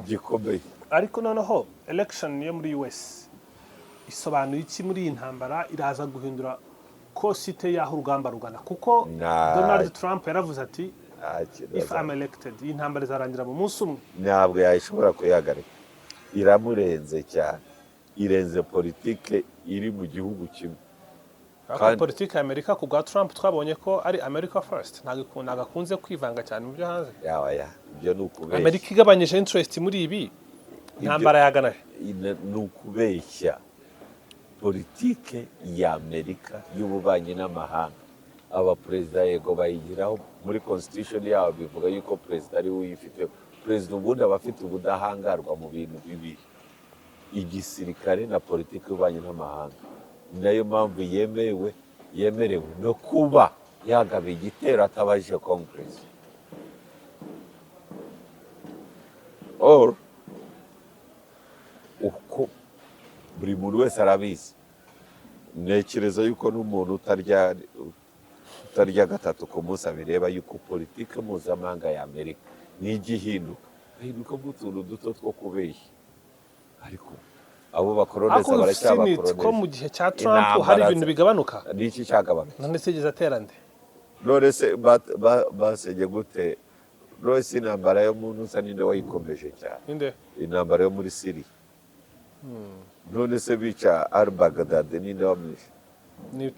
gikomeye. Ariko noneho election yo muri US isobanuye iki muri iyi ntambara? Iraza guhindura course y'aho urugamba rugana? Kuko Donald Trump yaravuze ati: Nta kintu "If I'm elected, iyi ntambara izarangira mu munsi umwe." Ntabwo yayishobora kuyihagarika, iramurenze cyane, irenze politike iri mu gihugu kimwe. Ariko politiki ya Amerika ku bwa Trump twabonye ko ari America first, ntabwo akunze kwivanga cyane mu byo hanze. Yaba ya ibyo ni ukubeshya. Amerika igabanyije interest muri ibi, intambara yagana he? Ni ukubeshya. Politike ya Amerika y'ububanyi n'amahanga, abaperezida yego bayigiraho, muri constitution yabo bivuga yuko perezida ari we uyifite. Perezida ubundi aba afite ubudahangarwa mu bintu bibiri: igisirikare na politiki y'ububanyi n'amahanga. Ni nayo mpamvu yemerewe no kuba yagaba igitero atabajije Congress or uko buri muntu wese arabizi. Ntekereza yuko n'umuntu utarya gatatu ku munsi abireba yuko politiki mpuzamahanga ya Amerika ntijya ihinduka, hahindukamo utuntu duto two kubeshya, ariko abo bakoroneza Ariko we've seen it ko baracyabakoroneza. mu gihe cya Trump hari Intambara ibintu bigabanuka. Ni iki cyagabanutse? None se yigeze atera nde? None se basenye gute? None se intambara yo mu ntuza ninde wayikomeje cyane? Ninde? Intambara yo muri Siriya. None se bica al Baghdad ninde wamwishe?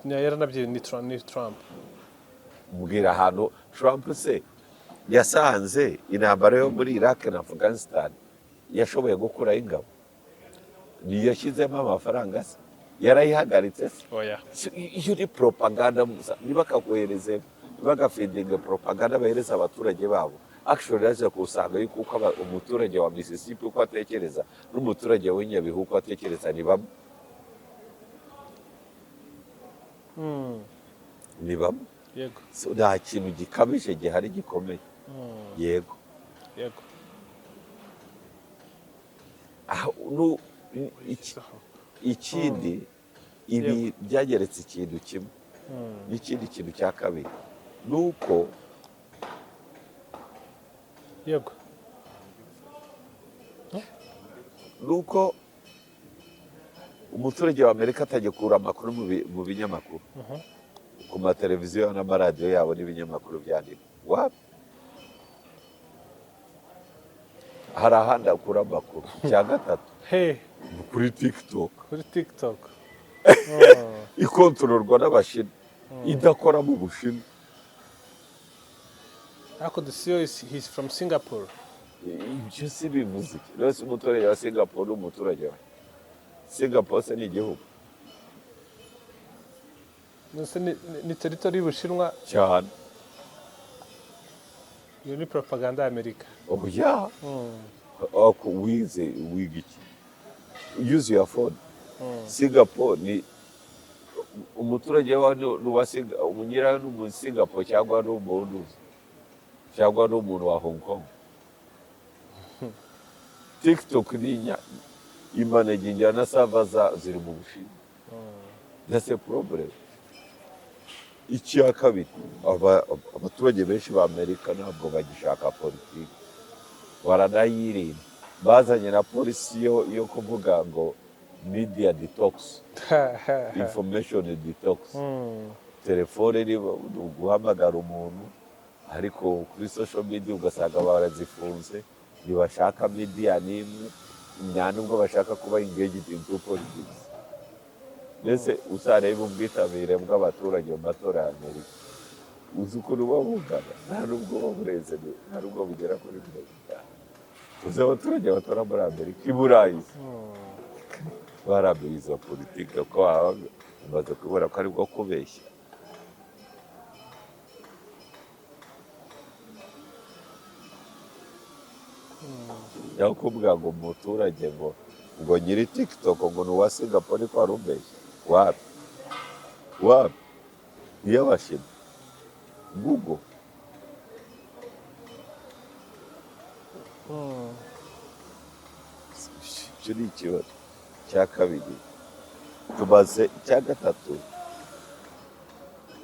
Yaranabye ni Trump. Mbwira ahantu Trump se yasanze intambara yo muri Iraq na Afghanistan yashoboye gukuraho ingabo? Niyo yashyizemo amafaranga se? Yarayihagaritse se? Oya. Iyo ni propaganda musa, ntibakakohereze, ntibagafeedinge propaganda bahereza abaturage babo. Actually yaje kusanga yuko uko umuturage wa Mississippi uko atekereza n'umuturage w'Inyabihu uko atekereza ni bamwe, ni bamwe. So, nta kintu gikabije gihari gikomeye, yego. Yego. Ikindi, ibi byageretse ikintu kimwe n'ikindi kintu cya kabiri ni uko nuko umuturage wa Amerika atagikura amakuru mu binyamakuru, ku mateleviziyo n'amaradiyo yabo n'ibinyamakuru byandika. Wapi, hari ahandi akura amakuru. Cya gatatu, He? kuri TikTok. Kuri TikTok. Ikontororwa n'Abashinwa, idakora mu Bushinwa. Ariko the CEO is, he's from Singapore. Ibyo si bivuze iki? Rwose umuturage wa Singapore ni umuturage wa Singapore se ni igihugu? None ni territory y'Ubushinwa? Cyane. Iyo ni propaganda ya Amerika. Oya. Ako wize, wiga iki? Use your phone. Singapore ni umuturage wa ni uwa nyirayo ni umu Singapore cyangwa ni umuntu cyangwa ni umuntu wa Hong Kong? TikTok ni imanagingira na server ziri mu Bushinwa. That's a problem. Icya kabiri, abaturage benshi ba Amerika ntabwo bagishaka politiki, baranayirinda. Bazanye na policy yo kuvuga ngo media detox, information detox. Telefone ni uguhamagara umuntu, ariko kuri social media ugasanga barazifunze. Ntibashaka media n'imwe, nta nubwo bashaka kuba engaged into politics. Mbese uzarebe ubwitabire bw'abaturage mu matora ya Amerika, uzi ukuntu buba bungana? Nta nubwo buba burenze, nta nubwo bugera kuri 50. Uzi abaturage batora muri Amerika? I Burayi barambiwe izo politiki, ko baba bamaze kubona ko ari bwo kubeshya. Yaho kuvuga ngo umuturage ngo nyiri TikTok ngo ni uwa Singapore, ko wari umbeshya. Wapi, wapi, iy'Abashinwa, Google. Icyo ni ikibazo cya kabiri tumaze. Icya gatatu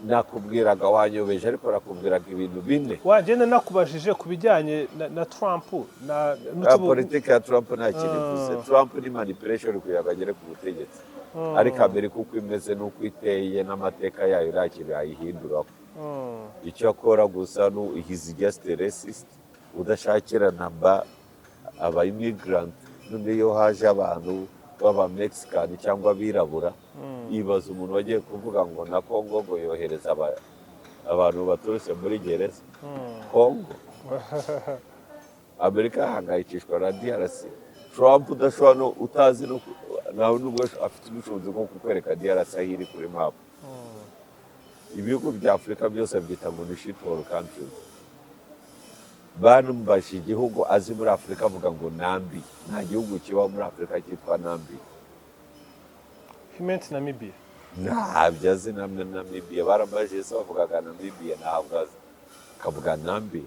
nakubwiraga, wanyobeje, ariko nakubwiraga ibintu bine. Wagenda nakubajije ku bijyanye na Trump na Politiki ya Trump nta kintu ivuze. Trump ni manipulation kugira ngo agere ku butegetsi, ariko Amerika uko imeze n'uko iteye n'amateka yayo, nta kintu yayihinduraho. Icyo akora gusa ni he's just a racist udashakira namba aba immigrant. None iyo haje abantu b'aba Mexican cyangwa abirabura, ibaza umuntu wagiye kuvuga ngo na Congo ngo yohereza abantu baturutse muri gereza. Congo, Amerika yahangayikishwa na DRC. Trump udashobora no utazi no nawe nubwo afite ubushobozi bwo kukwereka DRC aho iri kuri map. Ibihugu bya Afurika byose byita ngo ni shithole countries. Banumvashe igihugu azi muri Afurika, avuga ngo Nambi. Nta gihugu kibaho muri Afurika cyitwa Nambi. He meant Namibia. Ntabyo azi. Na Namibia baramubajije se, bavugaga Namibia, ntabwo azi, akavuga Nambi.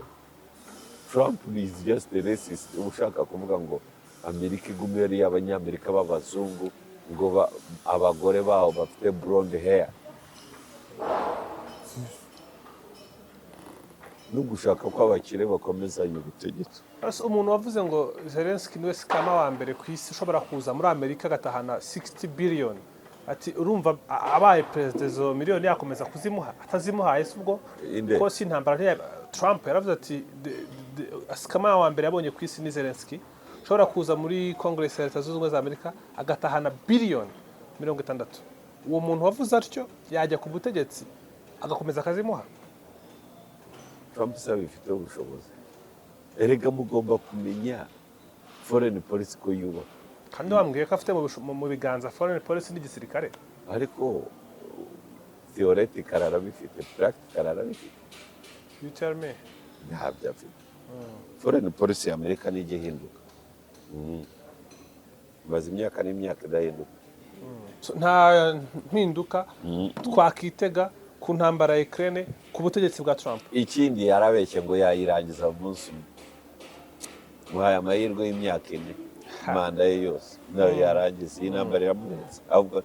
Trump is just a racist ushaka kuvuga ngo Amerika igume ari Abanyamerika b'abazungu, ngo abagore babo bafite blonde hair, no gushaka ko abakire bakomezanya ubutegetsi. Ese umuntu wavuze ngo Zelensky niwe scammer wa mbere ku isi ushobora kuza muri Amerika agatahana 60 billion, ati urumva abaye perezida izo miliyoni yakomeza kuzimuha atazimuhaye se ubwo? Inde? Ko si intambara Trump yaravuze ati scammer wa mbere yabonye ku isi ni Zelensky, ushobora kuza muri Congress ya Leta Zunze Ubumwe za Amerika agatahana biliyoni 60. Uwo muntu wavuze atyo yajya ku butegetsi agakomeza akazimuha? Trump se abifiteho ubushobozi? Erega mugomba kumenya foreign policy ko yubaka. Kandi wambwiye ko afite mu biganza foreign policy n'igisirikare. Ariko theoretical arabifite, practical arabifite? You tell me. Ntabyo afite. Foreign policy ya Amerika nijya ihinduka. Imaze imyaka n'imyaka idahinduka. So, nta mpinduka twakitega ku ntambara ya Ukraine ku butegetsi bwa Trump? Ikindi, yarabeshye ngo yayirangiza mu munsi umwe. Muhaye amahirwe y'imyaka 4. Manda ye yose nayo yarangiza, iyi ntambara iramurenze. Ahubwo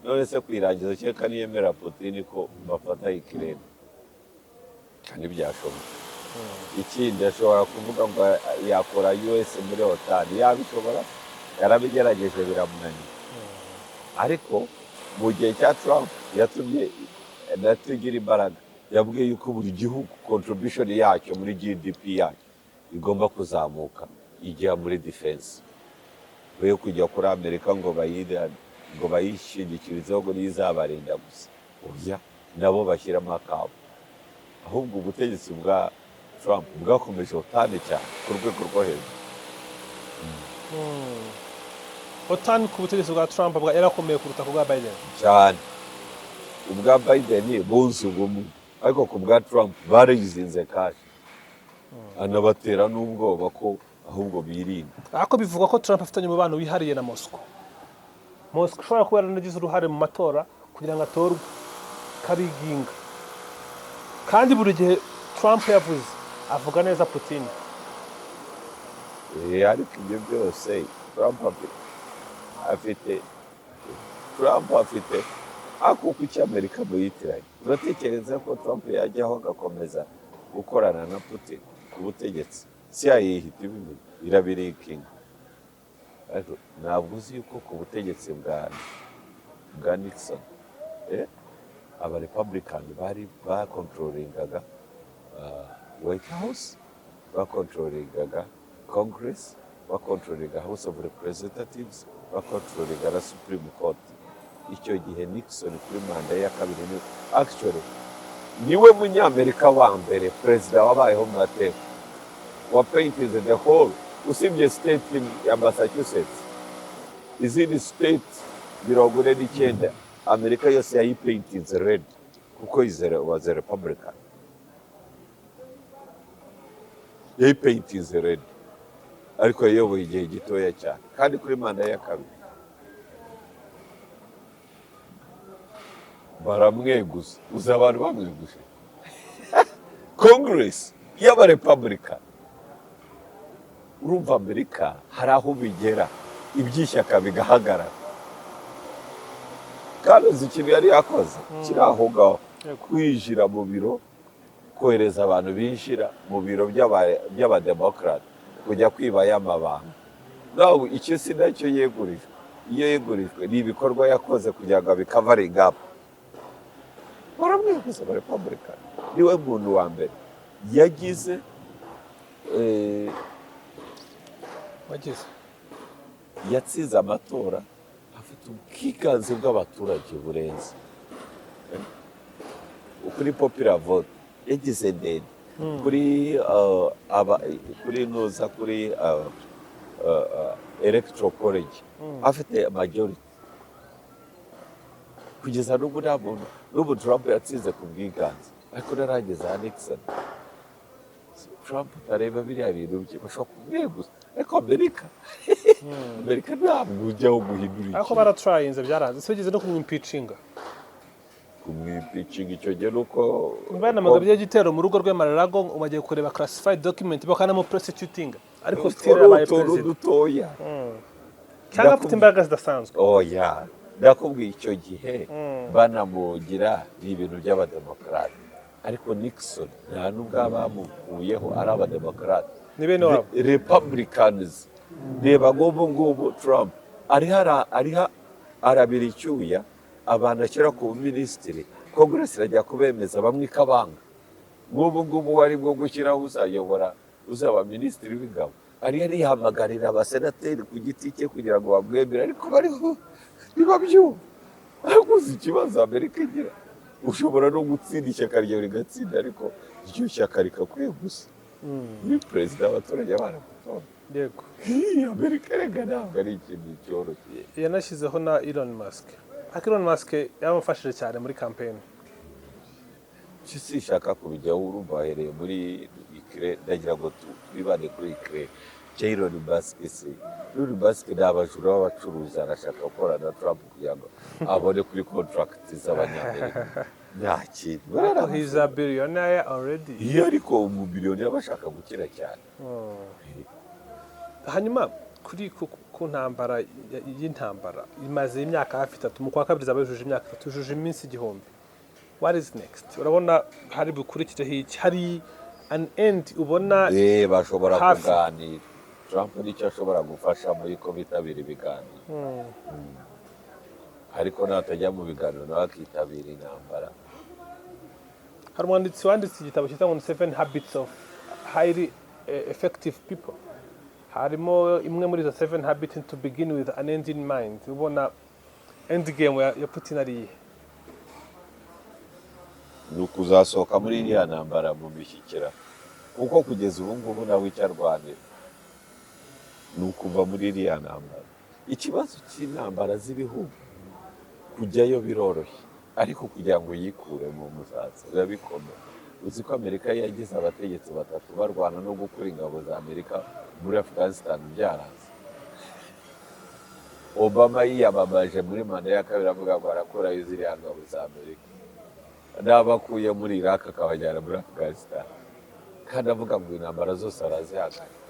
none se kuyirangiza, kereka niyemera Putin ko bafata ikirere, kandi byashoboka. Ikindi, ashobora kuvuga ngo yakora US muri OTAN. Yabishobora, yarabigerageje biramunanira. Ariko mu gihe cya Trump yatumye NATO igira imbaraga. Yabwiye yuko buri gihugu contribution yacyo muri GDP yacyo igomba kuzamuka ijya muri defense, yo kujya kuri Amerika ngo bayishingikirizeho ngo niyo izabarinda gusa. Oya, nabo bashyiramo akabo. Ahubwo ubutegetsi bwa Trump bwakomeje OTAN cyane ku rwego rwo hejuru. OTAN ku butegetsi bwa Trump bwa yarakomeye kuruta ku bwa Biden? Cyane. Ubwa Biden bunze ubumwe, ariko ku bwa Trump barizinze cash, anabatera n'ubwoba ko ahubwo birinda. Ariko bivugwa ko Trump afitanye umubano wihariye na Moscow, Moscow ishobora kuba yaranagize uruhare mu matora kugira ngo atorwe, kabiginga. Kandi buri gihe Trump yavuze avuga neza Putin. Ariko ibyo byose Trump afite, Trump afite ako kuki Amerika muyitiranye. Uratekereza ko Trump yajyaho agakomeza gukorana na Putin ku butegetsi? CIA ihita ibimenya, irabirikinga. Ariko ntabwo uzi yuko ku butegetsi bwa Nixon, aba Republican bari bakontrolingaga White House, bakontrolingaga Congress, bakontrolinga House of Representatives, bakontrolinga na Supreme Court. Icyo gihe Nixon kuri manda ye ya kabiri ni actually niwe Munyamerika wa mbere, perezida wabayeho mu mateka, wa painted the whole, usibye state ya Massachusetts, izindi state 49, Amerika yose yayipaintinze red, kuko was a Republican. Yayipaintinze red, ariko yayoboye igihe gitoya cyane. Kandi kuri manda ye ya kabiri baramweguza. Uzi abantu bamweguje? Congress y'Abarepublican. Urumva, Amerika hari aho bigera iby'ishyaka bigahagarara. Kandi uzi ikintu yari yakoze kiri aho ngaho? Kwinjira mu biro, kohereza abantu binjira mu biro by'Abademokarate kujya kwiba y'amabanga. Nawe icyo si nacyo yegurijwe. Iyo yegurijwe ni ibikorwa yakoze kugira ngo abicoveringe up. Baramweguza Abarepublican. Niwe muntu wa mbere yagize Wagize yatsinze amatora afite ubwiganze bw'abaturage burenze kuri popular vote, yagize ndende kuri aba kuri nuza kuri electoral college, afite majority. Kugeza n'ubu nta muntu, n'ubu Trump yatsinze ku bwiganze, ariko ntarageza aha Nixon. Trump utareba biriya bintu bye, bashobora kumweguza. Ariko Amerika ntabwo ujyaho guhindura Ariko ikintu. Baratrayinze, byaranze, si bigeze no kumwimpeachinga? Kumwimpeachinga icyo gihe nuko Banamaga by'igitero mu rugo rwe Mar-a-Lago, ngo bagiye kureba classified document, bakanamuprosecutinga, ariko still utwo ni yabaye utuntu perezida. dutoya. Cyangwa afite imbaraga zidasanzwe. Oya, ndakubwiye, icyo gihe banamugira ni ibintu by'Abademokarate. Ariko Nixon nta nubwo abamukuyeho ari Abademokarate. Ni bene wabo. Republicans. Reba nk'ubu ngubu Trump ariho arabira icyuya abantu ashyira ku buminisitiri, Congress irajya kubemeza bamwe ikabanga. Nk'ubu ngubu wari bwo gushyiraho uzayobora, uzaba minisitiri w'ingabo, ariyo arihamagarira abasenateri ku giti cye kugira ngo bamwemere, ariko bariho ntibabyumva. Ariko uzi ikibazo Amerika igira? Ushobora no gutsinda, ishyaka ryawe rigatsinda, ariko iryo shyaka rikakweguza ni perezida, abaturage baramutora. Iyi Amerika rega ntabwo ari ikintu cyoroshye. Yanashyizeho na Elon Musk, ariko Elon Musk yaramufashije cyane muri campaign. Icyo sinshaka kubijyaho. Urumva wahereye muri Ukraine, ndagira ngo twibande kuri Ukraine. Elon Musk se, Elon Musk ni abajura b'abacuruzi, arashaka gukorana na Trump kugira ngo abone kuri contract z'Abanyamerika, nta kintu. Ariko he's a billionaire already. Iyo ariko umumiliyoni aba ashaka gukira cyane. Hanyuma Kuri ku ntambara y'intambara imaze imyaka hafi 3, mu kwa kabiri izaba yujuje imyaka 3, yujuje iminsi 1000. What is next? Urabona hari bukurikireho iki? Hari an end ubona? Bashobora Hafi. kuganira. Trump nicyo ashobora gufasha muri ko bitabira ibiganiro. Ariko natajya mu biganiro nawe akitabira intambara. Hari umwanditsi wanditse igitabo cyitwa ngo ni Seven Habits of Highly Effective People. Harimo imwe muri izo seven habits, to begin with an end in mind. Ubona end game ya Putin ari iyihe? Ni ukuzasohoka muri iriya ntambara mu mishyikirano, kuko kugeza ubu ngubu nawe icyo arwanira ni ukuva muri iriya ntambara. Ikibazo cy'intambara z'ibihugu, kujyayo biroroshye, ariko kugira ngo uyikure mu musatsi biba bikomeye. Uzi ko Amerika yagize abategetsi batatu barwana no gukura ingabo za Amerika muri Afghanistan, byaranze. Obama yiyamamaje muri manda ya kabiri avuga ngo arakurayo ziriya ngabo za Amerika, n'abakuye muri Iraq akabajyana muri Afghanistan, kandi avuga ngo intambara zose arazihagarika.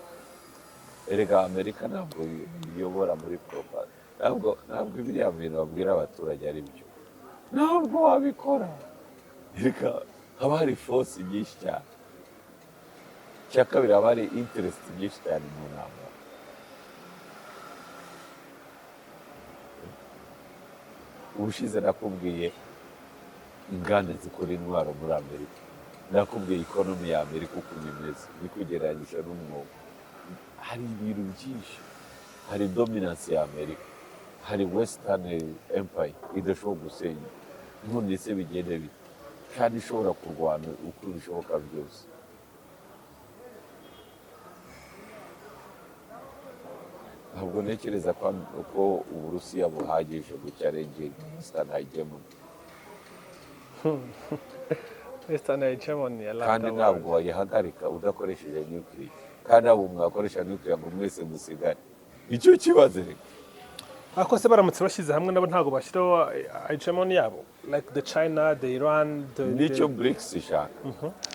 Erega Amerika ntabwo iyobora muri propaganda, ntabwo biriya bintu babwira abaturage ari byo, ntabwo wabikora. Reka, haba hari force nyinshi cyane. Icya kabiri, haba hari interest nyinshi cyane mu ntambara. Ubushize nakubwiye inganda zikora intwaro muri Amerika, nakubwiye economy ya Amerika ukuntu imeze, bikugereranyije n'umwuga. Hari ibintu byinshi, hari dominance ya Amerika, hari Western Empire idashobora gusenya. None se bigende bite kandi ishobora kurwana uko bishoboka byose? Ntabwo ntekereza ko Uburusiya buhagije guchallenginga Western hegemony. Western hegemony ya Kandi ntabwo wayihagarika udakoresheje nuclear, kandi ntabwo mwakoresha nuclear ngo mwese musigare. Icyo kibazo reka. Ariko se baramutse bashyize hamwe nabo, ntabwo bashyiraho hegemony yabo, like the China, the Iran, the Nicyo BRICS ishaka,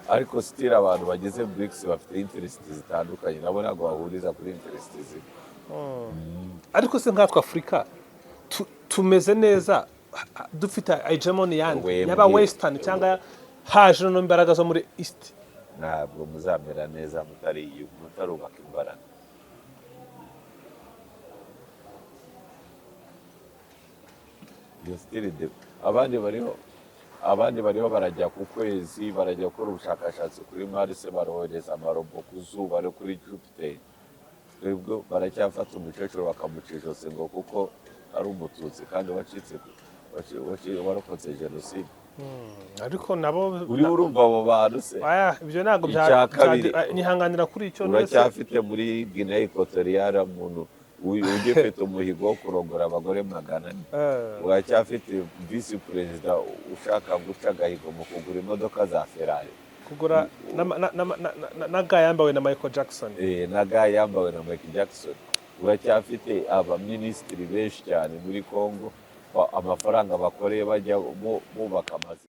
ariko still abantu bagize BRICS bafite interest zitandukanye, nabo ntabwo bahuriza kuri interest zimwe. Ariko se nkatwe Afurika tumeze neza dufite hegemony yandi yaba Western cyangwa haje no imbaraga zo muri East? Ntabwo muzamera neza mutari mutarubaka imbaraga. Iyo still abandi bariho barajya ku kwezi, barajya gukora ubushakashatsi kuri Mars, barohereza amarobo ku zuba no kuri Jupiter. Twebwe baracyafata umukecuru bakamuca ijosi ngo kuko ari Umututsi kandi wacitse warokotse jenoside. Ariko nabo Uriho urumva abo bantu se? Aya, ibyo ntabwo bya Icya kabiri, nihanganira kuri icyo none se. uracyafite muri Guinea Equatoriale umuntu ugifite umuhigo wo kurongora abagore 400. Uracyafite visi perezida ushaka guca agahigo mu kugura imodoka za Ferrari. Kugura na ga yambawe na Michael Jackson. Na ga yambawe na Michael Jackson. Uracyafite abaminisitiri benshi cyane muri Congo, amafaranga bakoreye bajya bubaka amazu.